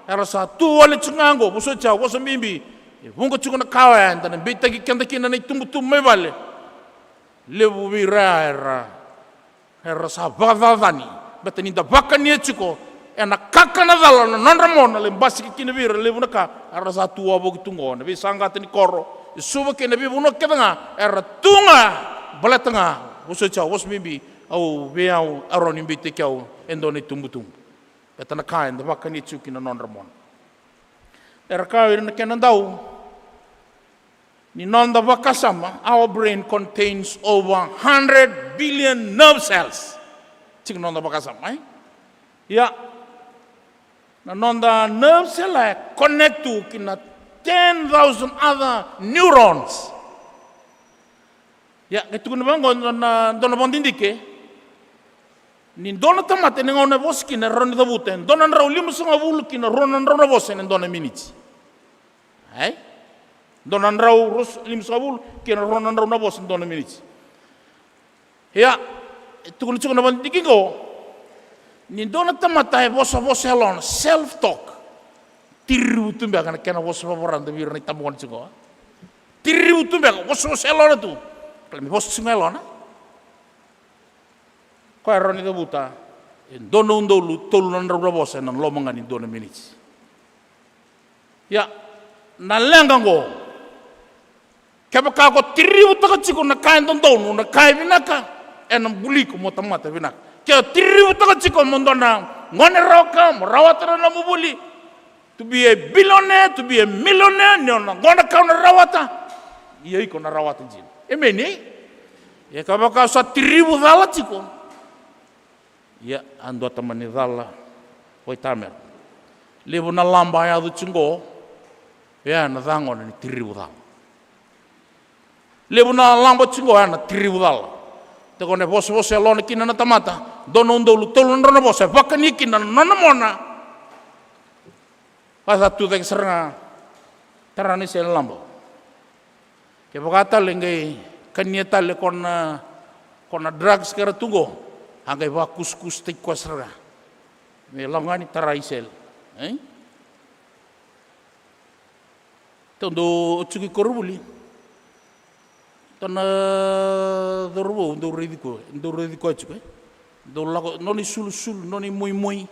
era sa tu wale tiko ga oqo, vosoti au, vosa bibi. E vuqa tiko na ka oya eda na beitaki keda kina na itubutubu mai vale. Levu vei ira era, era sa vakacacani. Beta ni da vakania tiko ena kakana cala na nodra mona, lai basika kina vei ira levu na ka era sa tu wavoki tu oqo, na veisaqata ni koro e Suva kei na veivanua kece ga era tu ga. Baleta ga, vosoti au, vosa bibi, au vei au, au rawa ni beitaki au e dua na itubutubu. Beta na ka eda vakania tiko kina na nodra mona. Era kaya o ira na kena dau ni noda vakasama, our brain contains over hundred billion nerve cells. Tiko na noda vakasama, e? Ia, na noda nerve cell e connect tu ki na ten thousand other neurons. Ia, qai tukuna vaqo dua na, dua na vakadidike. Ni dua na tamata ena gauna e vosa kina, e rawa ni cavuta e dua na drau limasagavulu ki na rua na drau na vosa ena dua na miniti. Ai? Dua na drau rus-, limasagavulu ki na rua na drau na vosa ena dua na miniti. Ia, e tukuna tiko na vakadidike qo, ni dua na tamata e vosavosa e yalona, self talk. Tirivu tu beka na kena vosa vavarada vei ira na itabagone tiko qo. Tirivu tu beka, vosavosa e yalona tu. Kala me vosa tiko ga e yalona. Koya e rawa ni cavuta e dua na udolu tolu na drau na vosa ena loma ga ni dua na miniti. Ia, na leqa oqo, kevaka ko tirivutaka tiko na ka e dodonu, na ka e vinaka, ena buli iko mo tamata vinaka. Ke o tirivutaka tiko mo dua na gone rawa ka, mo rawata na nomu vuli, to be a billionaire, to be a millionaire, ni o na gona ka o na rawata, ia iko na rawata dina. Emeni? Ia kevaka o sa tirivu cala tiko, ia a dua tamani cala. Waitamera. Levu na laba a yaco tiko qo, ia na cagona ni tirivu cala. Levu na laba tiko qo, ia na tirivu cala. Tiko na vosavosa e yalona kina na tamata, dua na udolu tolu na drau na vosa e vakani kina na nona mona. Vaka sa tu cake sara ga, tara na isele laba. Kevaka tale qai kania tale ko na, ko na drugs ka ra tu qo, a qai vakusakusataki koya sara ga. Me lako ga ni tara isele. E? Tou dou tiko i koronivuli. Dua na cauravou, dou raici koya, dou raici koya tiko, e? Dou lako, nona isulusulu, nona imoimoi.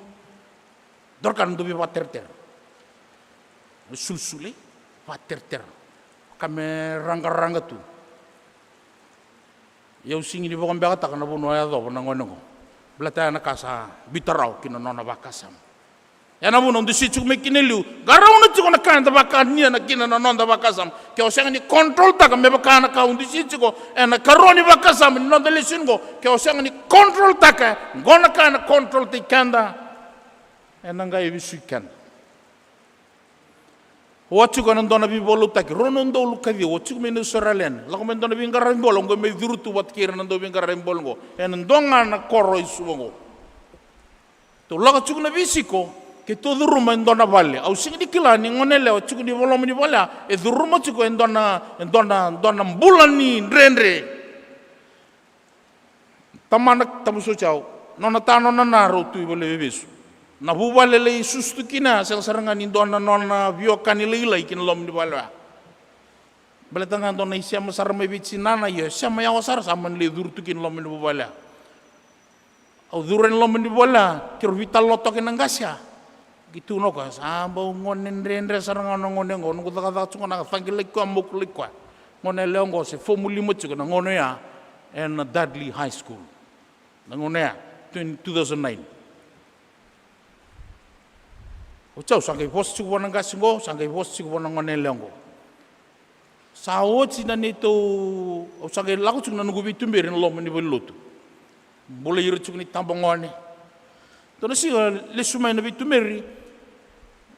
Dua na ka na dau veivakateretere. Isulusulu, e? Vakateretere. Ka me raqaraqa tu. Ia au sega ni vakabekataka na vanua e yacova na gone oqo. Baleta ya na ka sa biuta rawa kina na nona vakasama. Ya na vuna au dusia tiko mai kina e liu. Qarauna tiko na ka eda vakania na kina na noda vakasama. Ke o sega ni controltaka me vaka na ka au dusia tiko ena ikarua ni vakasama ni noda lesoni qo. Ke o sega ni controltaka, qo na ka ena controltaki keda. Ena qai vesuki keda. Au tiko ena dua na veivakalotutaki, rua na udolu ka ciwa, au tiko mai na Australia. Lako mai dua na veiqaravi bola, au qai mai curu tu vata kei ira na dau veiqaravi bola qo. Ena dua ga na koro e Suva qo. Tou lako tiko na veisiko, keitou curuma e dua na vale. Au sega ni kila ni gone yalewa tiko ni loma ni vale ya, e curuma tiko e dua na, e dua na, dua na bula ni dredre. Tamana, tabu soti au, nona ta nona na rau tu i vale veivesu. Na vuvale lai susu tu kina, sega sara ga ni dua na nona veiwekani lailai kina loma ni vale oya. Baleta ga dua na isema sara mai vei tinana, io, sema yawa sara sa mani lai curu tu kina loma ni vuvale ya. Au curu ena loma ni vuvale ya, keirau veitalanoa toka kei na qase ya. Qai tukuna o koya, sa bau gone dredre sara ga na gone oqo, noqu cakacaka tiko ga na caqilaki koya, mokulaki koya. Gone yalewa oqo se fomu lima tiko na gone oya ena Dudley High School. Na gone oya, twenty, two thousand nine. Oti au sa qai vosa tiko vua na qase oqo, sa qai vosa tiko vua na gone yalewa oqo. Sa oti na neitou, au sa qai lako tiko na noqu veituberi ena loma ni valenilotu. Bulai ira tiko na itabagone. Dua na siga lesu mai na veituberi,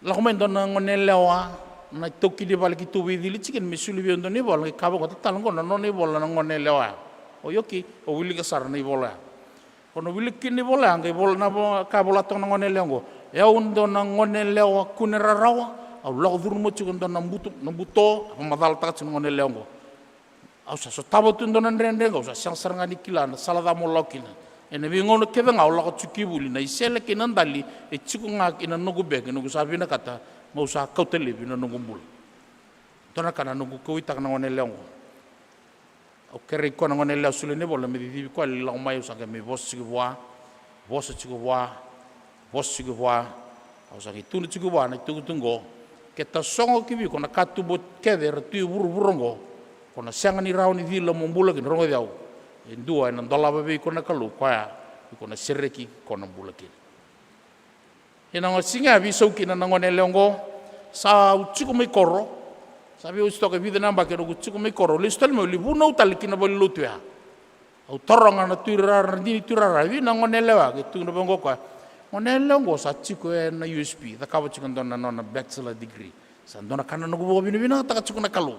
lako mai dua na gone yalewa, na itaukei ni vale keitou veicili tiko kina me soli vei au dua na ivola, qai kaya vaqo, tatala qo na nona ivola na gone yalewa ya. Oi, okay, au wilika sara na ivola ya. Ko na wilika kina na ivola ya, qai vola na vo-, ka vola toka na gone yalewa qo. E au dua na gone yalewa kune rarawa, au lako curuma tiko dua na buto, na buto, a vakamacalataka tiko na gone yalewa qo. Au sa sotava tu e dua na dredre qo, au sa sega sara ga ni kila na sala cava meu lako kina. Ena veigauna kece ga au lako tiko ki vuli, na isele kei na dali e tiko ga ina noqu beki, noqu sa vinakata meu sa kauta laivi na noqu bula. Dua na ka na noqu kauaitaka na gone yalewa oqo. Au kerei koya na gone yalewa, solia na ivola me cicivi koya, lai lako mai, au sa qai mai vosa tiko vua, vosa tiko vua, vosa tiko vua. Au sa qai tukuna tiko vua na itukutuku oqo: Ke tasogo ki vei iko na katuba kece era tu e vuravura oqo, ko na sega ni rawa ni cila mo bula kina. Rogoci au, e dua ena dolava vei iko na Kalou, koya iko na sereki, ko na bula kina. Ena siga ya veisau kina na gone yalewa oqo. Sa au tiko mai koro, sa veiwasei toka e vica na yabaki au tiko mai koro, lesu tale mai, au lai vunau tale ki na valenilotu ya. Au taroga na tuirara, na dina ni tuirara, e vei na gone yalewa ya? Qai tukuna vaqo o koya: Gone yalewa oqo sa tiko ena U S P, cakava tiko e dua na nona bachelor degree. Sa dua na ka na noqu vakavinavinakataka tiko na Kalou.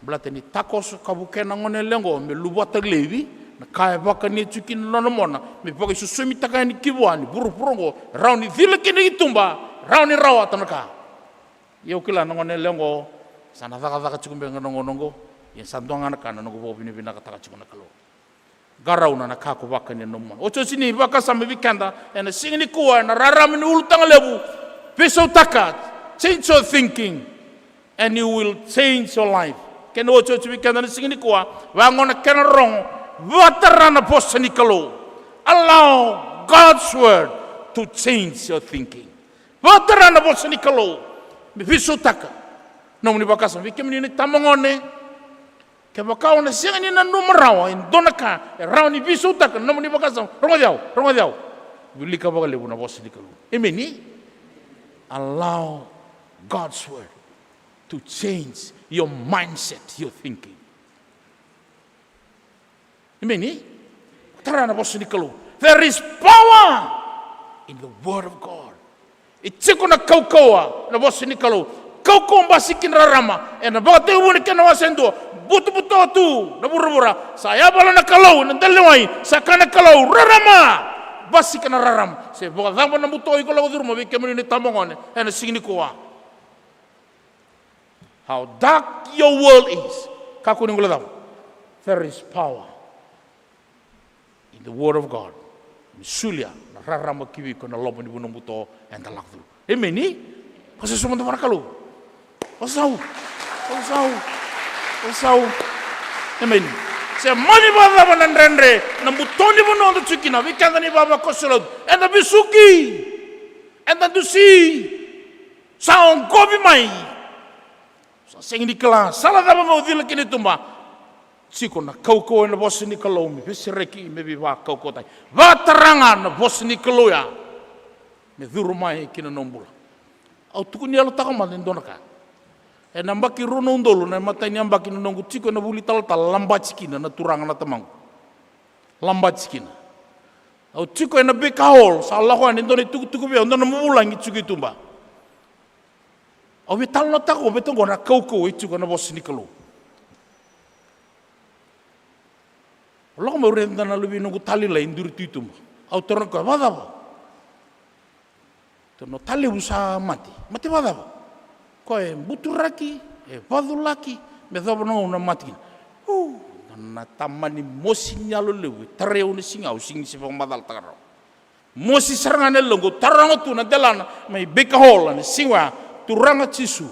Baleta ni takoso ka vukea na gone yalewa oqo me luvata laivi na ka e vakania tiko kina na nona mona, me vakaisosomitaka yani ki vua ni vuravura oqo e rawa ni cila kina i tuba, rawa ni rawata na ka. Ia au kila na gone yalewa oqo sa na cakacaka tiko beka na gauna oqo. Ia sa dua ga na ka na noqu vakavinavinakataka tiko na Kalou. Qarauna na ka ko vakania na nomu mona. Otioti ni vakasama vei keda ena siga nikua, ena rarama ni ulutaga levu, veisautaka, change your thinking, and you will change your life. Kena otioti vei keda na siga nikua, vaqo na kena rogo: vakatara na vosa ni Kalou. Allow God's word to change your thinking. Vakatara na vosa ni Kalou me veisautaka nomuni vakasama. Vei kemuni na itabagone, kevaka o na sega ni nanuma rawa e dua na ka e rawa ni veisautaka na nomuni vakasama, rogoci au, rogoci au. Wilika vakalevu na vosa ni Kalou. Emeni. Allow God's word to change your mindset, your thinking. Emeni. Tara na vosa ni Kalou. There is power in the word of God. E tiko na kaukauwa na vosa ni Kalou. Kaukauwa basika kina rarama. Ena Vakatekivu na kena wase dua, butobuto tu na vuravura, sa yavala na Kalou ena dela ni wai, sa kaya na Kalou: Rarama. Basika na rarama. Se vakacava na buto iko lako curuma, vei kemuni na itabagone ena siga nikua. How dark your world is, kakua ni guilecava. There is power in the word of God. Me solia na rarama ki vei iko ena loma ni vanua buto eda lako curuma. Emeni. Vosa sobu mada vua na Kalou. Vosa sau. Vosa sau. Vosa sau. Emeni. Se mani vakacava na dredre na buto ni vanua eda tiko kina, vei keda na ivavakoso lotu, eda vesuki, eda dusi. Sa oqovi mai. Sa sega ni kila sala cava meu cila kina i tuba. Tiko na kaukauwa ena vosa ni Kalou me veisereki, me veivakaukauwataki. Vakatara ga na vosa ni Kalou ya me curu mai ki na nomu bula. Au tukuni yalotaka mada e dua na ka. Ena yabaki rua na udolu, na imatai ni yabaki na noqu tiko ena vuli talatala, labati kina na turaga na tamaqu. Labati kina. Au tiko ena Baker Hall, sa lako yani e dua na itukutuku vei au, dua na vuvulagi tiko i tuba. Au veitalanoataka vata oqo na kaukauwa e tiko ena vosa ni Kalou. Au lako mai, au raica na luvei noqu talilailai e duri tu i tuba. Au taroga o koya, vakacava? Tou na talevu sa mate. Mate vakacava? Koya e buturaki, e vaculaki, me yacova na gauna mate kina. U, na tamani mosi ni yalo levu e tarai au na siga, au sega ni se vakamacalataka rawa. Mosi sara ga na yaloqu, au taroga tu na delana mai Baker Hall ena siga oya: Turaga Jisu,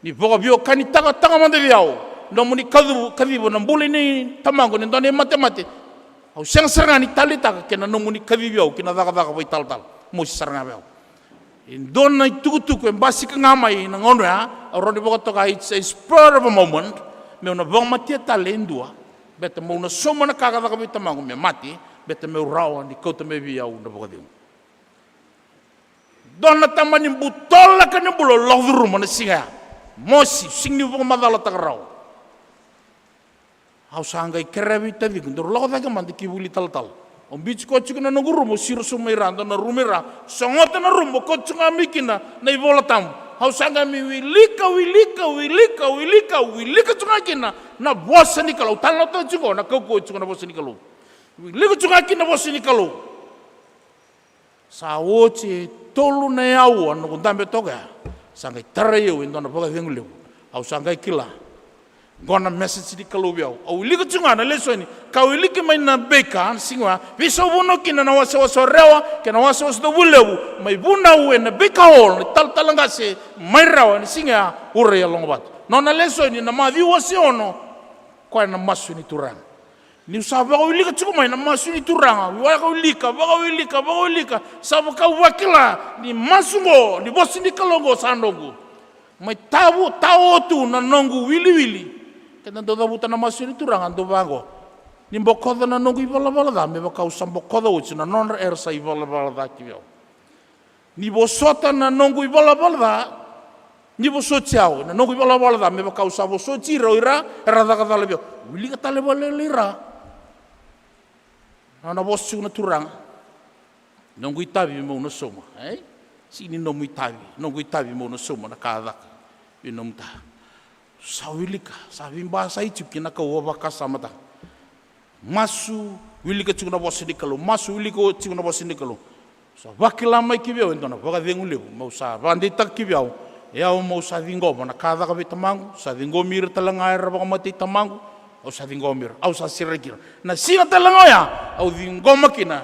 ni vakaveiwekanitaka mada vei au nomuni kaciva, kaciva na bula nei tamaqu, ni dua na imatemate. Au sega sara ga ni taleitaka kei na nomuni kacivi au ki na cakacaka vakaitalatala. Mosi sara ga vei au. E dua na itukutuku e basika ga mai na gauna oya, au rawa ni vakatoka it's a spur of a moment, meu na vakamatea tale e dua, baleta meu na sauma na ka ka caka vei tamaqu me mate, baleta meu rawa ni kauta mai vei au na vakacegu. Dua na tamani butolaka ni bula au lako curuma na siga ya. Mosi, sega niu vakamacalataka rawa. Au sa qai kerea vei taciqu, daru lako cake mada ki vuli talatala. Au biuti koya tiko na noqu rumu, au siro sobu mai ra, dua na rumu i ra. Sogota na rumu, au kauta tiko ga mai kina na iVola Tabu. Au sa qai mai wilika, wilika, wilika, wilika, wilika tiko ga kina na vosa ni Kalou. Talanoataka tiko na kaukauwa tiko na vosa ni Kalou. Wilika tiko ga kina na vosa ni Kalou. Sa oti e tolu na aua noqu dabe toka ya. Sa qai tarai au e dua na vakacegu levu. Au sa qai kila Qo na message ni Kalou vei au. Au wilika tiko ga na lesoni ka wiliki mai na Baker na siga oya, veisau vanua kina na wasewase o Rewa kei na wasewase o Davuilevu, mai Vunau ena Baker Hall, na talatala qase mai Rewa ena siga ya, o Rai Yalogovatu. Nona lesoni na Maciu wase ono, koya na masu ni Turaga. Niu sa vakawilika tiko mai na masu ni Turaga, vakawilika, vakawilika, vakawilika, sa vakau vakila ni masu oqo, ni vosa ni Kalou oqo sa noqu. Mai tavu, tao tu na noqu wiliwili. Keda dau cavuta na masu ni Turaga, dau vaqo. Ni bokoca na noqu ivalavala ca, me vaka au sa bokoca oti na nodra era sa ivalavala ca ki vei au. Ni vosota na noqu ivalavala ca, ni vosoti au na noqu ivalavala ca, me vaka au sa vosoti ira o ira era caka cala vei au. Wilika tale vakalailai ira. Na nona vosa tiko na Turaga. Noqu itavi meu na sauma, e? Sega ni nomu itavi, noqu itavi meu na sauma na ka a caka vei nomu ta. Sa wilika, sa veibasai tiko kina ka au a vakasamataka. Masu, wilika tiko na vosa ni Kalou, masu, wilika tiko na vosa ni Kalou. Sa vakila mai ki vei au e dua na vakacegu levu, meu sa vakadeitaka ki vei au. E au meu sa ciqoma na ka a caka vei tamaqu, sa ciqomi ira tale ga era vakamatei tamaqu. Au sa ciqomi ira, au sa sereki ira. Na siga tale ga oya, au ciqoma kina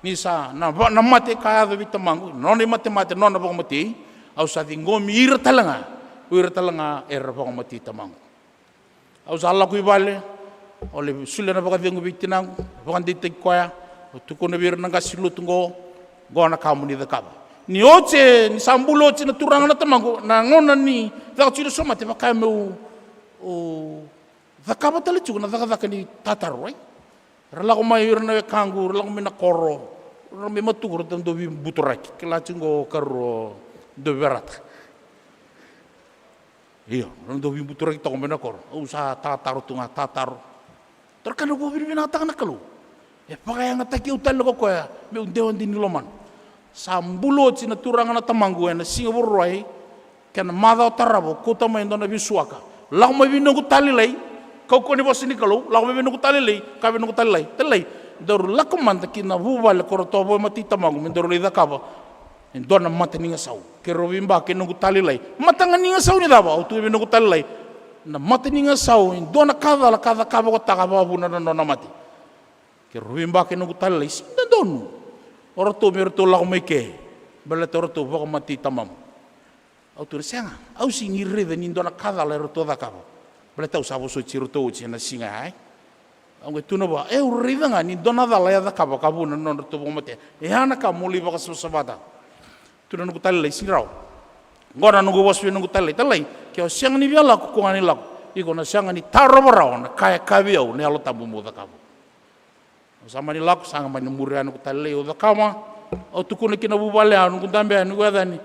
ni sa na, va- na mate ka yaco vei tamaqu, nona imatemate, nona vakamatei. Au sa ciqomi ira tale ga, o ira tale ga era vakamatei tamaqu. Au sa lako i vale, au lai solia na vakacegu vei tinaqu, vakadeitaki koya. Au tukuna vei ira na qase lotu qo, qo na ka mo ni cakava. Ni oti e, ni sa bula oti na turaga na tamaqu, na gauna ni caka tiko na somate, vaka meu, o, cakava tale tiko na cakacaka ni tataro, e? Ra lako mai ira na wekaqu, ra lako mai na koro, ra mai matuku, ra dau veibuturaki. Kila tiko qo karua dau verata. Io, ra dau veibuturaki toka mai na koro. Au sa tataro tu ga, tataro. Tara ka na vua vinavinakataka na Kalou. E vakayagataki au tale ko koya, meu dewa dina ni lomana. Sa bula oti na turaga na tamaqu ena siga Vakarauwai, kena macawa tarava, kauta mai e dua na veisuaka. Lako mai vei noqu talilai, kaukauwa ni vosa ni Kalou, lako mai vei noqu talilai, ka vei noqu talilai. Talilai, daru lako mada ki na vuvale ko ratou a vakamatei tamaqu, me daru lai cakava e dua na mata ni gasau. Keirau veibaka kei noqu talilai. Mata ga ni gasau ni cava? Au tukuna vei noqu talilai. Na mata ni gasau, e dua na ka cala ka cakava ko ta ka vakavuna na nona mate. Keirau veibaka kei noqu talilai, sega ni dodonu o ratou me ratou lako mai ke, baleta o ratou vakamatei tamamu. Au tukuna, sega, au sega ni raica ni dua na ka cala e ratou cakava. Baleta au sa vosoti iratou oti ena siga ya, e? Au qai tukuna vua, e, au raica ga ni dua na cala e a cakava ka vuna na nodratou vakamatea. E ya na ka meu lai vakasavasavataka. Tukuna noqu talilai, sega ni rawa. Qo na noqu vosa vei noqu talilai, talilai, ke o sega ni via lako, kua ga ni lako. Iko na sega ni tarova rawa na ka e kaya vei au na Yalo Tabu meu cakava. Au sa mani lako, sa mani muria noqu talilai, au cakava. Au tukuna ki na vuvale ya, noqu dabe ya, noqu yacani.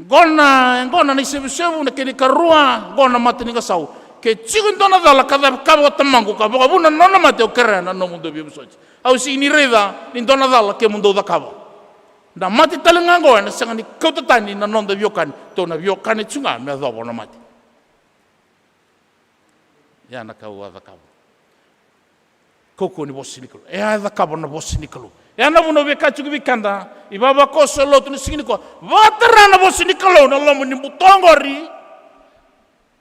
Qo na, e qo na isevusevu, na kena ikarua, qo na mata ni gasau. Ke tiko e dua na cala ka cakava ko tamaqu ka vakavuna na nona mate, au kerea na nomu dau veivosoti. Au sega ni raica ni dua na cala kemudou cakava. Na mate tale ga qo ena sega ni kauta tani na noda veiwekani. Tou na veiwekani tiko ga me yacova na mate. Ya na ka au a cakava. Kaukauwa ni vosa ni Kalou. E a cakava na vosa ni Kalou. E a na vuna au via kaya tiko vei keda, ivavakoso, lotu na siga nikua. Vakatara na vosa ni Kalou na loma ni buto oqori.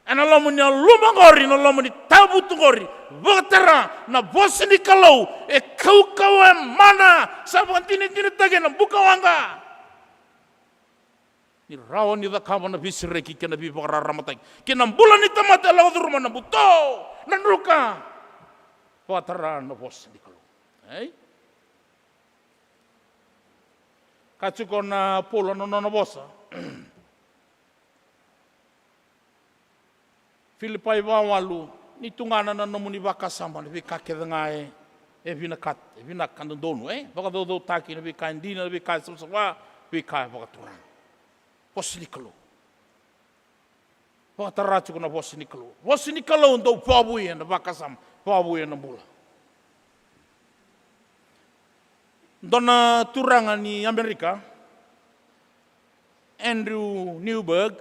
Ena loma ni aluba oqori, na loma ni tavutu oqori. Vakatara na vosa ni Kalou. E kaukauwa, e mana, sa vakadinadinataki ena buka waqa. Ni rawa ni cakava na veisereki kei na veivakararamataki kei na bula ni tamata e lako curuma na buto, na druka. Vakatara na vosa ni Kalou. Ei? Ka tiko na Paula na nona vosa. Filipai va walu, ni tugana na nomuni vakasama, na veika kece ga e, e vinakata, e vinaka ka dodonu, e? Vakacaucautaki na veika e dina, na veika e savasava, veika e vakaturaga. Vosa ni Kalou. Vakatara tiko na vosa ni Kalou. Vosa ni Kalou dau vakavoui ena vakasama, vakavoui ena bula. Dua na turaga ni Amerika, Andrew Newberg,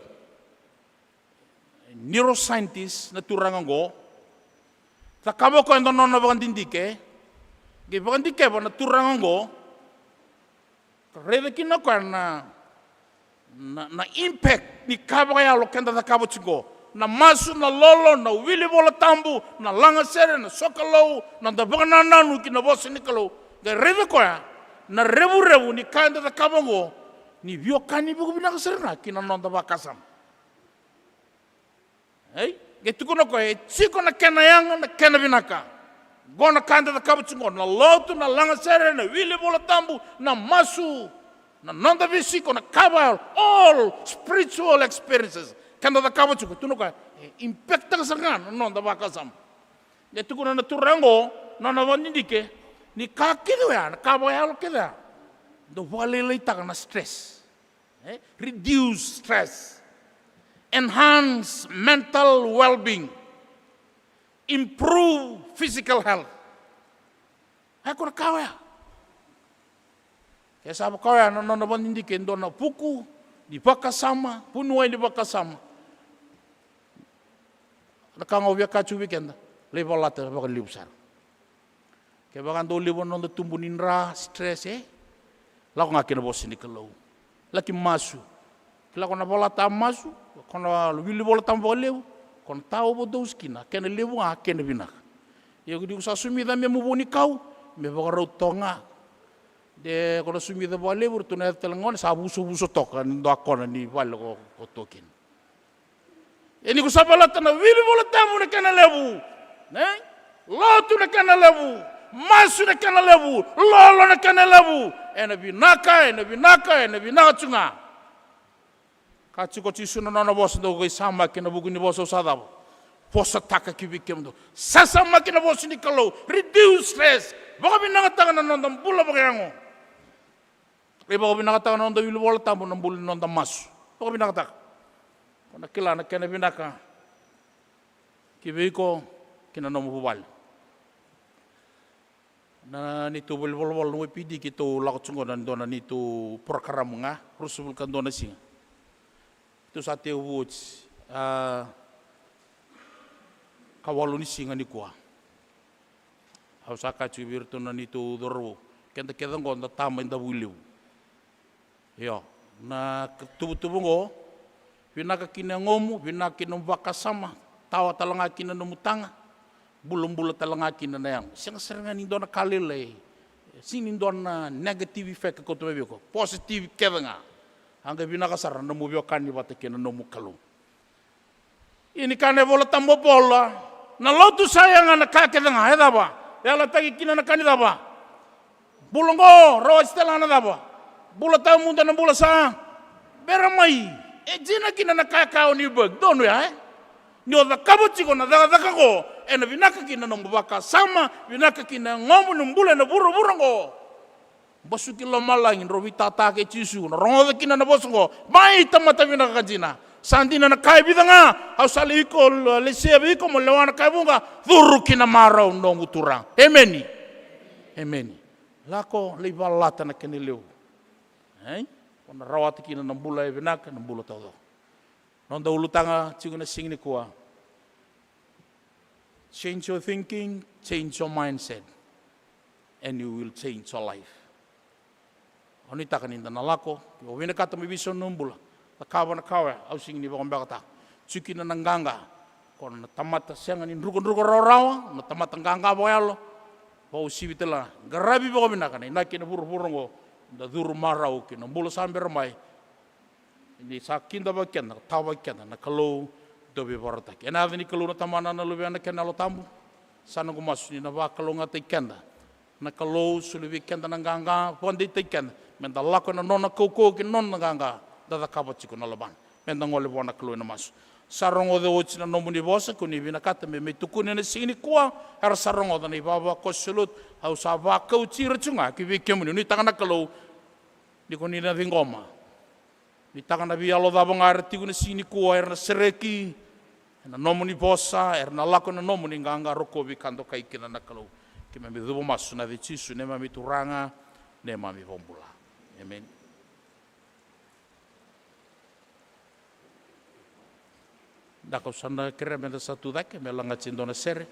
neuroscientist na turaga oqo. Cakava o koya e dua na nona vakadidike, qai vakadikeva na turaga oqo. Ka raica kina o koya na, na, na impact ni ka vakayalo keda cakava tiko. Na masu, na lolo, na wili Vola Tabu, na lagasere, na sokalou, na noda vakanananu ki na vosa ni Kalou. Qai raica koya na revurevu ni ka eda cakava oqo, ni veiwekani vakavinaka sara ga ki na noda vakasama. Ei, qai tukuna o koya, e tiko na kena yaga, na kena vinaka. Qo na ka eda cakava tiko qo, na lotu, na lagasere, na wili Vola Tabu, na masu, na noda veisiko, na ka vakayalo, all spiritual experiences. Keda cakava tiko, tukuna o koya, e impact-taka sara ga na noda vakasama. Qai tukuna na turaga oqo, nona vakadidike, ni ka kece oya, na ka vakayalo kece oya, dau vakalailaitaka na stress. Eh? Reduce stress. Enhance mental well-being. Improve physical health. Oya ko na ka oya. Ke sa vaka oya na nona vakadidike e dua na vuku ni vakasama, vuniwai ni vakasama. Na ka ga au via kaya tiko vei keda, lai valata vakalevu sara. Kevaka dau levu na noda tubu ni dra, stress, e lako ga ki na vosa ni Kalou. Laki masu. Kila ko na valata masu, ko na wili Vola Tabu vakalevu, ko na ta overdose kina, kena levu ga, kena vinaka. Ia ko ni ko sa sumica me mu vunikau, me vakarau toka ga. De ko na sumica vakalevu, ratou na yaco tale ga gone, sa vusovuso toka ni dua kona ni vale ko, ko tu kina. E ni ko sa valata na wili Vola Tabu na kena levu, ne? Lotu na kena levu, masu na kena levu, lolo na kena levu. Ena vinaka, ena vinaka, ena vinaka tu ga. Ka tiko o Jisu na nona vosa, dou qai samaki na vuku ni vosa au sa cava. Vosataka ki vei kemudou. Sasamaki na vosa ni Kalou. Reduce stress. Vakavinakataka na noda bula vakayago. E vakavinakataka na noda wili Vola Tabu na bula ni noda masu. Vakavinakataka. Ko na kila na kena vinaka ki vei iko, ki na nomu vuvale. Na neitou volivolavola na Y P D keitou lako tiko na dua na neitou porokaramu ga, ruasagavulu ka dua na siga. Keitou sa tekivu oti, a, ka walu ni siga nikua. Au sa kaya tiko vei iratou na neitou cauravou, keda kece oqo da tama i Davuilevu. Io, na k-, tuvatuva oqo, vinaka kina yagomu, vinaka kina nomu vakasama, tawa tale ga kina nomu taga, bulabula tale ga kina na yago. Sega sara ga ni dua na ka lailai, sega ni dua na negative effect e kauta mai vei iko. Positive kece ga. A qai vinaka sara na nomu veiwekani vata kei na nomu Kalou. Ia ni kaya na iVola Tabu o Paula, na lotu sa yaga na ka kece ga, e cava? Yalataki kina na ka ni cava? Bula oqo, rawati tale ga na cava? Bula tawamudu, na bula sa bera mai. E dina kina na ka e kaya o Newberg, donu ya, e? Ni o cakava tiko na cakacaka oqo, ena vinaka kina nomu vakasama, vinaka kina yagomu ni bula ena vuravura oqo. Basu ki lomalagi, drau veitata kei Jisu, na rogoca kina na vosa oqo. Mai tamata vinaka ka dina. Sa dina na ka e vica ga, au sa lai iko, lesia vei iko mo lewa na ka e vuqa, curu ki na marau noqu Turaga. Emeni. Emeni. Lako, lai valata na kena levu. Ei? Ko na rawata kina na bula e vinaka, na bula taucoko. Noda ulutaga tiko na siga nikua. Change your thinking, change your mindset, and you will change your life. Au nuitaka ni da na lako, o vinakata me veisau na nomu bula, cakava na ka oya, au sega ni vakabekataka. Tiko kina na qaqa, ko na tamata sega ni drukadruka rawarawa, na tamata qaqa vakayalo. Vakauasivi tale ga, qaravi vakavinaka na inaki ena vuravura oqo, da curu marau ki na bula sa bera mai. Ni sa kidavaki keda, tawaki keda na Kalou Dauveivakarotaki. Ena yaca ni Kalou na Tamana, na Luvena kei na Yalo Tabu. Sa noqu masu ni na vakalougatataki keda na Kalou, solia vei keda na qaqa, vakadeitaki keda me da lako ena nona kaukauwa kei na nona qaqa, da cakava tiko na lomana. Me da gole vua na Kalou ena masu. Sa rogoca oti na nomuni vosa, koni vinakata me mai tukuni ena siga nikua, era sa rogoca na ivavakoso lotu, au sa vakauti ira tiko ga ki vei kemuni, nuitaka na Kalou ni koni na ciqoma. Nuitaka na veiyalo cava ga era tiko na siga nikua, era na sereki ena nomuni vosa, era na lako ena nomuni qaqa, rokovi ka dokai kina na Kalou. Keimami cuva masu ena yaca i Jisu, neimami Turaga, neimami Vakabula. Emeni. Da kau sa na kerea me da sa tu cake me lagati e dua na sere.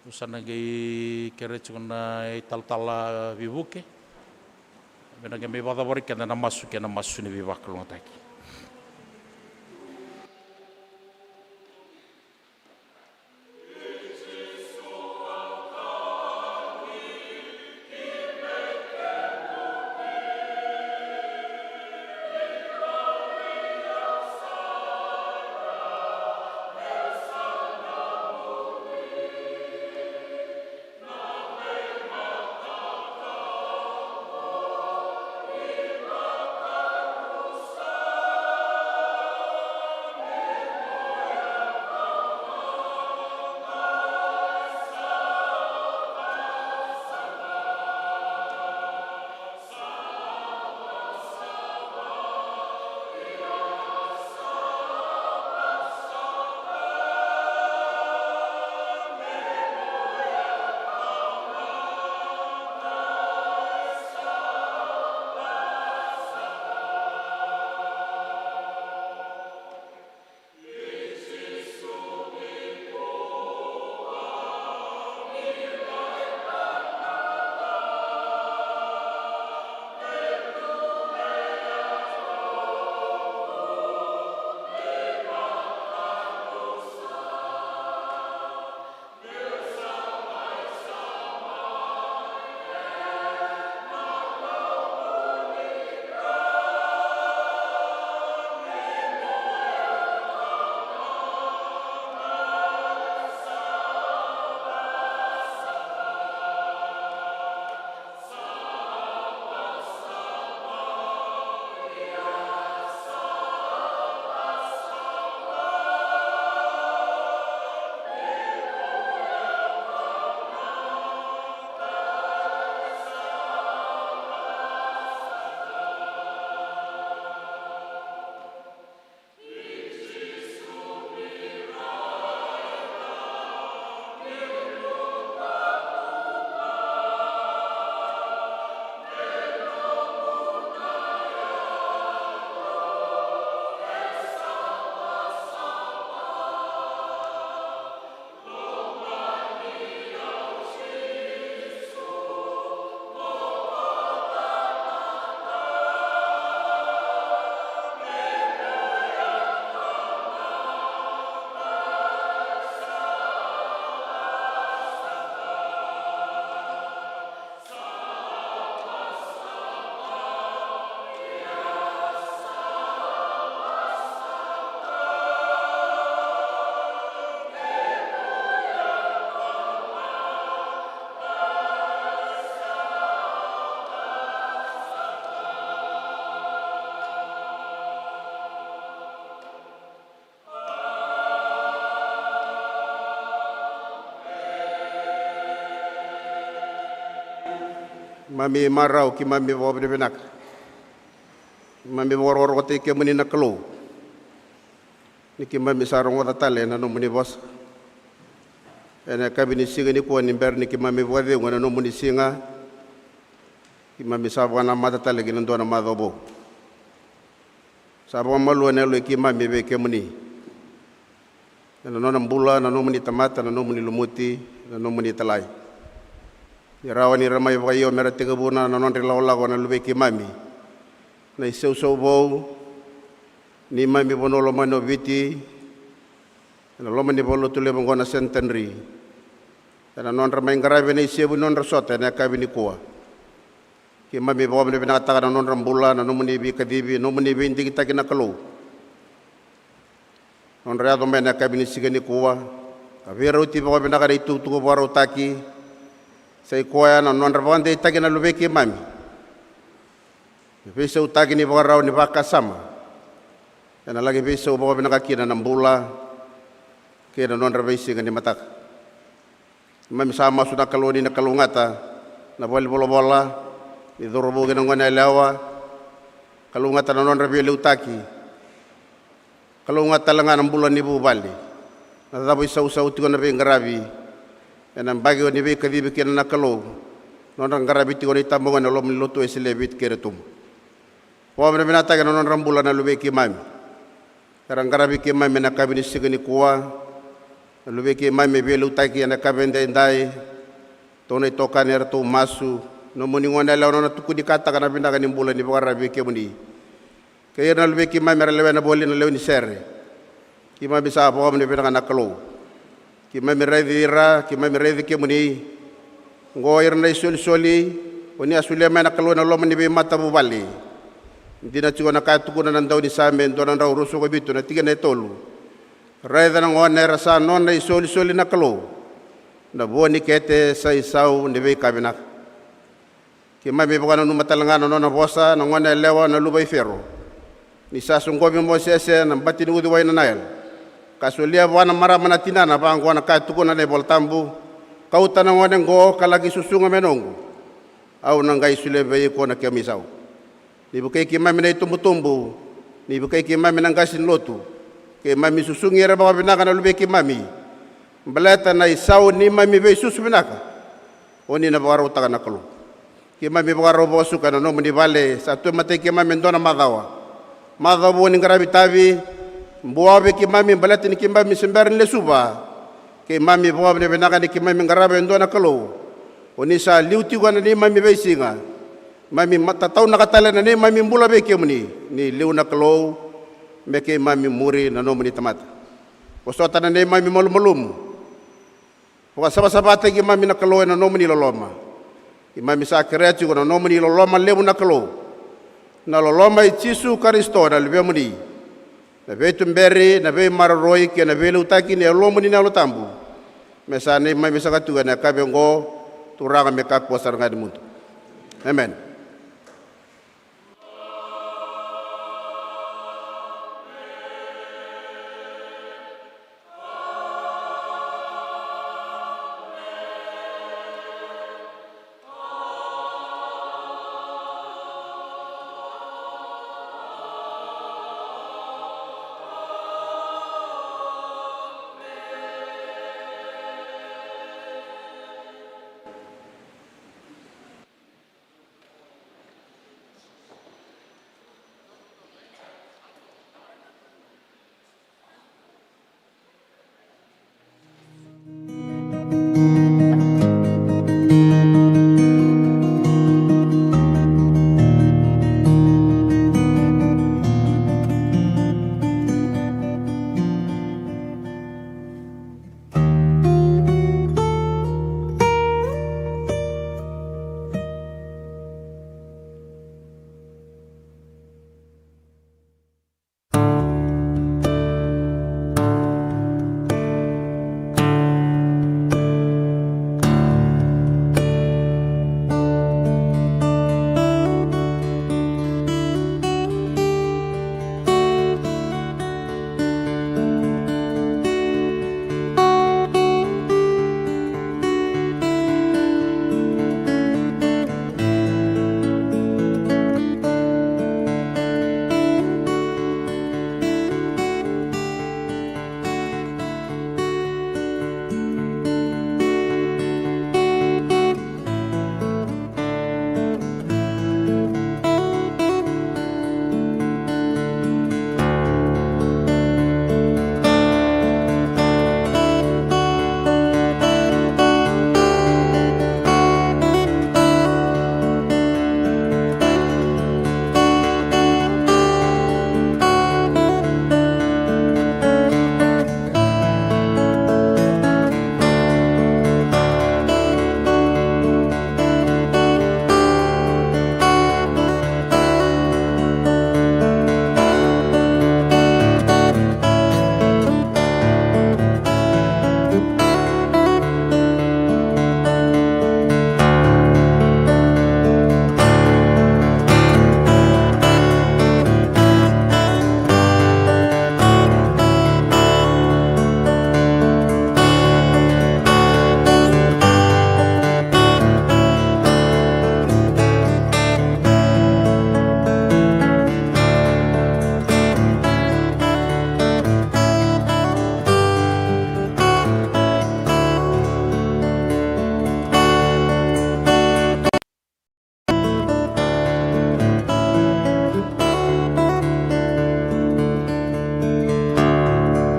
Au sa na qai kerea tiko na italatala veivuke me na qai mai vakacavari keda na masu kei na masu ni veivakalougatataki. Keimami marau, keimami vakavinavinaka. Keimami vakarokorokotaki kemuni na Kalou ni keimami sa rogoca tale na nomuni vosa ena yakavi ni siga nikua. Ni bera ni keimami vakacegu ena nomuni siga, keimami sa vakanamata tale ki na dua na macawa vou. Sa vakamalua na yaloi keimami vei kemuni ena nona bula na nomuni tamata, na nomuni lumuti, na nomuni italai. Ni rawa ni ra mai vakaio me ra tekivuna na nodra ilakolako na luvei keimami na isausau vou ni neimami vanua lomani o Viti, ena loma ni valenilotu levu oqo na Centenary, ena nodra mai qaravi na isevu ni nodra sota ena yakavi nikua. Keimami vakavinavinakataka na nodra bula na nomuni veikacivi, nomuni veidigitaki na Kalou. Nodra yaco mai na yakavi ni siga nikua ka veirauti vakavinaka na itukutuku vakarautaki, sa i koya na nodra vakadeitaki na luvei keimami. Na veisautaki ni vakarau ni vakasama ena laki veisau vakavinaka kina na bula kei na nodra veisiga ni mataka. Keimami sa masu na Kalou ni na kalougata na valenivolavola, ni cauravou kei na goneyalewa. Kalougata na nodra veiliutaki. Kalougata tale ga na bula ni vuvale. Na cava isausau tiko na veiqaravi ena yabaki o ni veikacivi kina na Kalou, nodra qaravi tiko na itabagone ena loma ni lotu Wesele e Viti kei Rotuma. Vakavinavinakataki na nodra bula na luvei keimami era qaravi keimami ena yakavi ni siga nikua. Na luvei keimami e veiliutaki ena yakavi edaidai. Ratou na itokani eratou masu. Nomuni goneyalewa nona tukunikataka na vinaka ni bula ni vakararavi vei kemuni kei ira na luvei keimami era lewena voli na lewe ni sere. Keimami sa vakavinavinaka na Kalou. Keimami raici ira, keimami raici kemuni. Oqo ira na isolisoli o ni a solia mai na Kalou ena loma ni veimatavuvale. Dina tiko na ka e tukuna na Daunisame dua na drau ruasagavulu ka vitu na tikina e tolu: Raica na gone era sa nona isolisoli na Kalou, na vua ni kete sa isau ni veika vinaka. Keimami vakananuma tale ga na nona vosa na goneyalewa na luve i Fero, ni sa soqovi Mosese na bati ni uciwai na Naile, ka solia vua na marama na tinana vaqo na ka e tukuna na iVola Tabu: Kauta na gone oqo ka laki susuga me noqu. Au na qai solia vei iko na kemu isau. Ni vukei keimami na itubutubu, ni vukei keimami na qase ni lotu, keimami susugi ira vakavinaka na luvei keimami, baleta na isau ni neimami veisusu vinaka o ni na vakarautaka na Kalou. Keimami vakarau vakasuka ena nomuni vale, sa tu e matai keimami e dua na macawa. Macawa vou ni qaravi tavi, buavi keimami baleta ni keimami se bera ni lesuva. Keimami vakavinavinaka ni keimami qarava e dua na Kalou o ni sa liu tiko ena neimami veisiga. Keimami ma-, tataunaka tale na neimami bula vei kemuni, ni liu na Kalou, me keimami muri na nomuni tamata. Vosota na neimami malumalumu. Vakasavasavataki keimami na Kalou ena nomuni loloma. Keimami sa kerea tiko na nomuni loloma levu na Kalou, na loloma i Jisu Karisito na luvemuni, na veituberi, na veimaroroi kei na veiliutaki ni Yalomuni na Yalo Tabu, me sa neimami saka tiko ena yakavi oqo, Turaga, me kakua sara ga ni mudu. Emeni.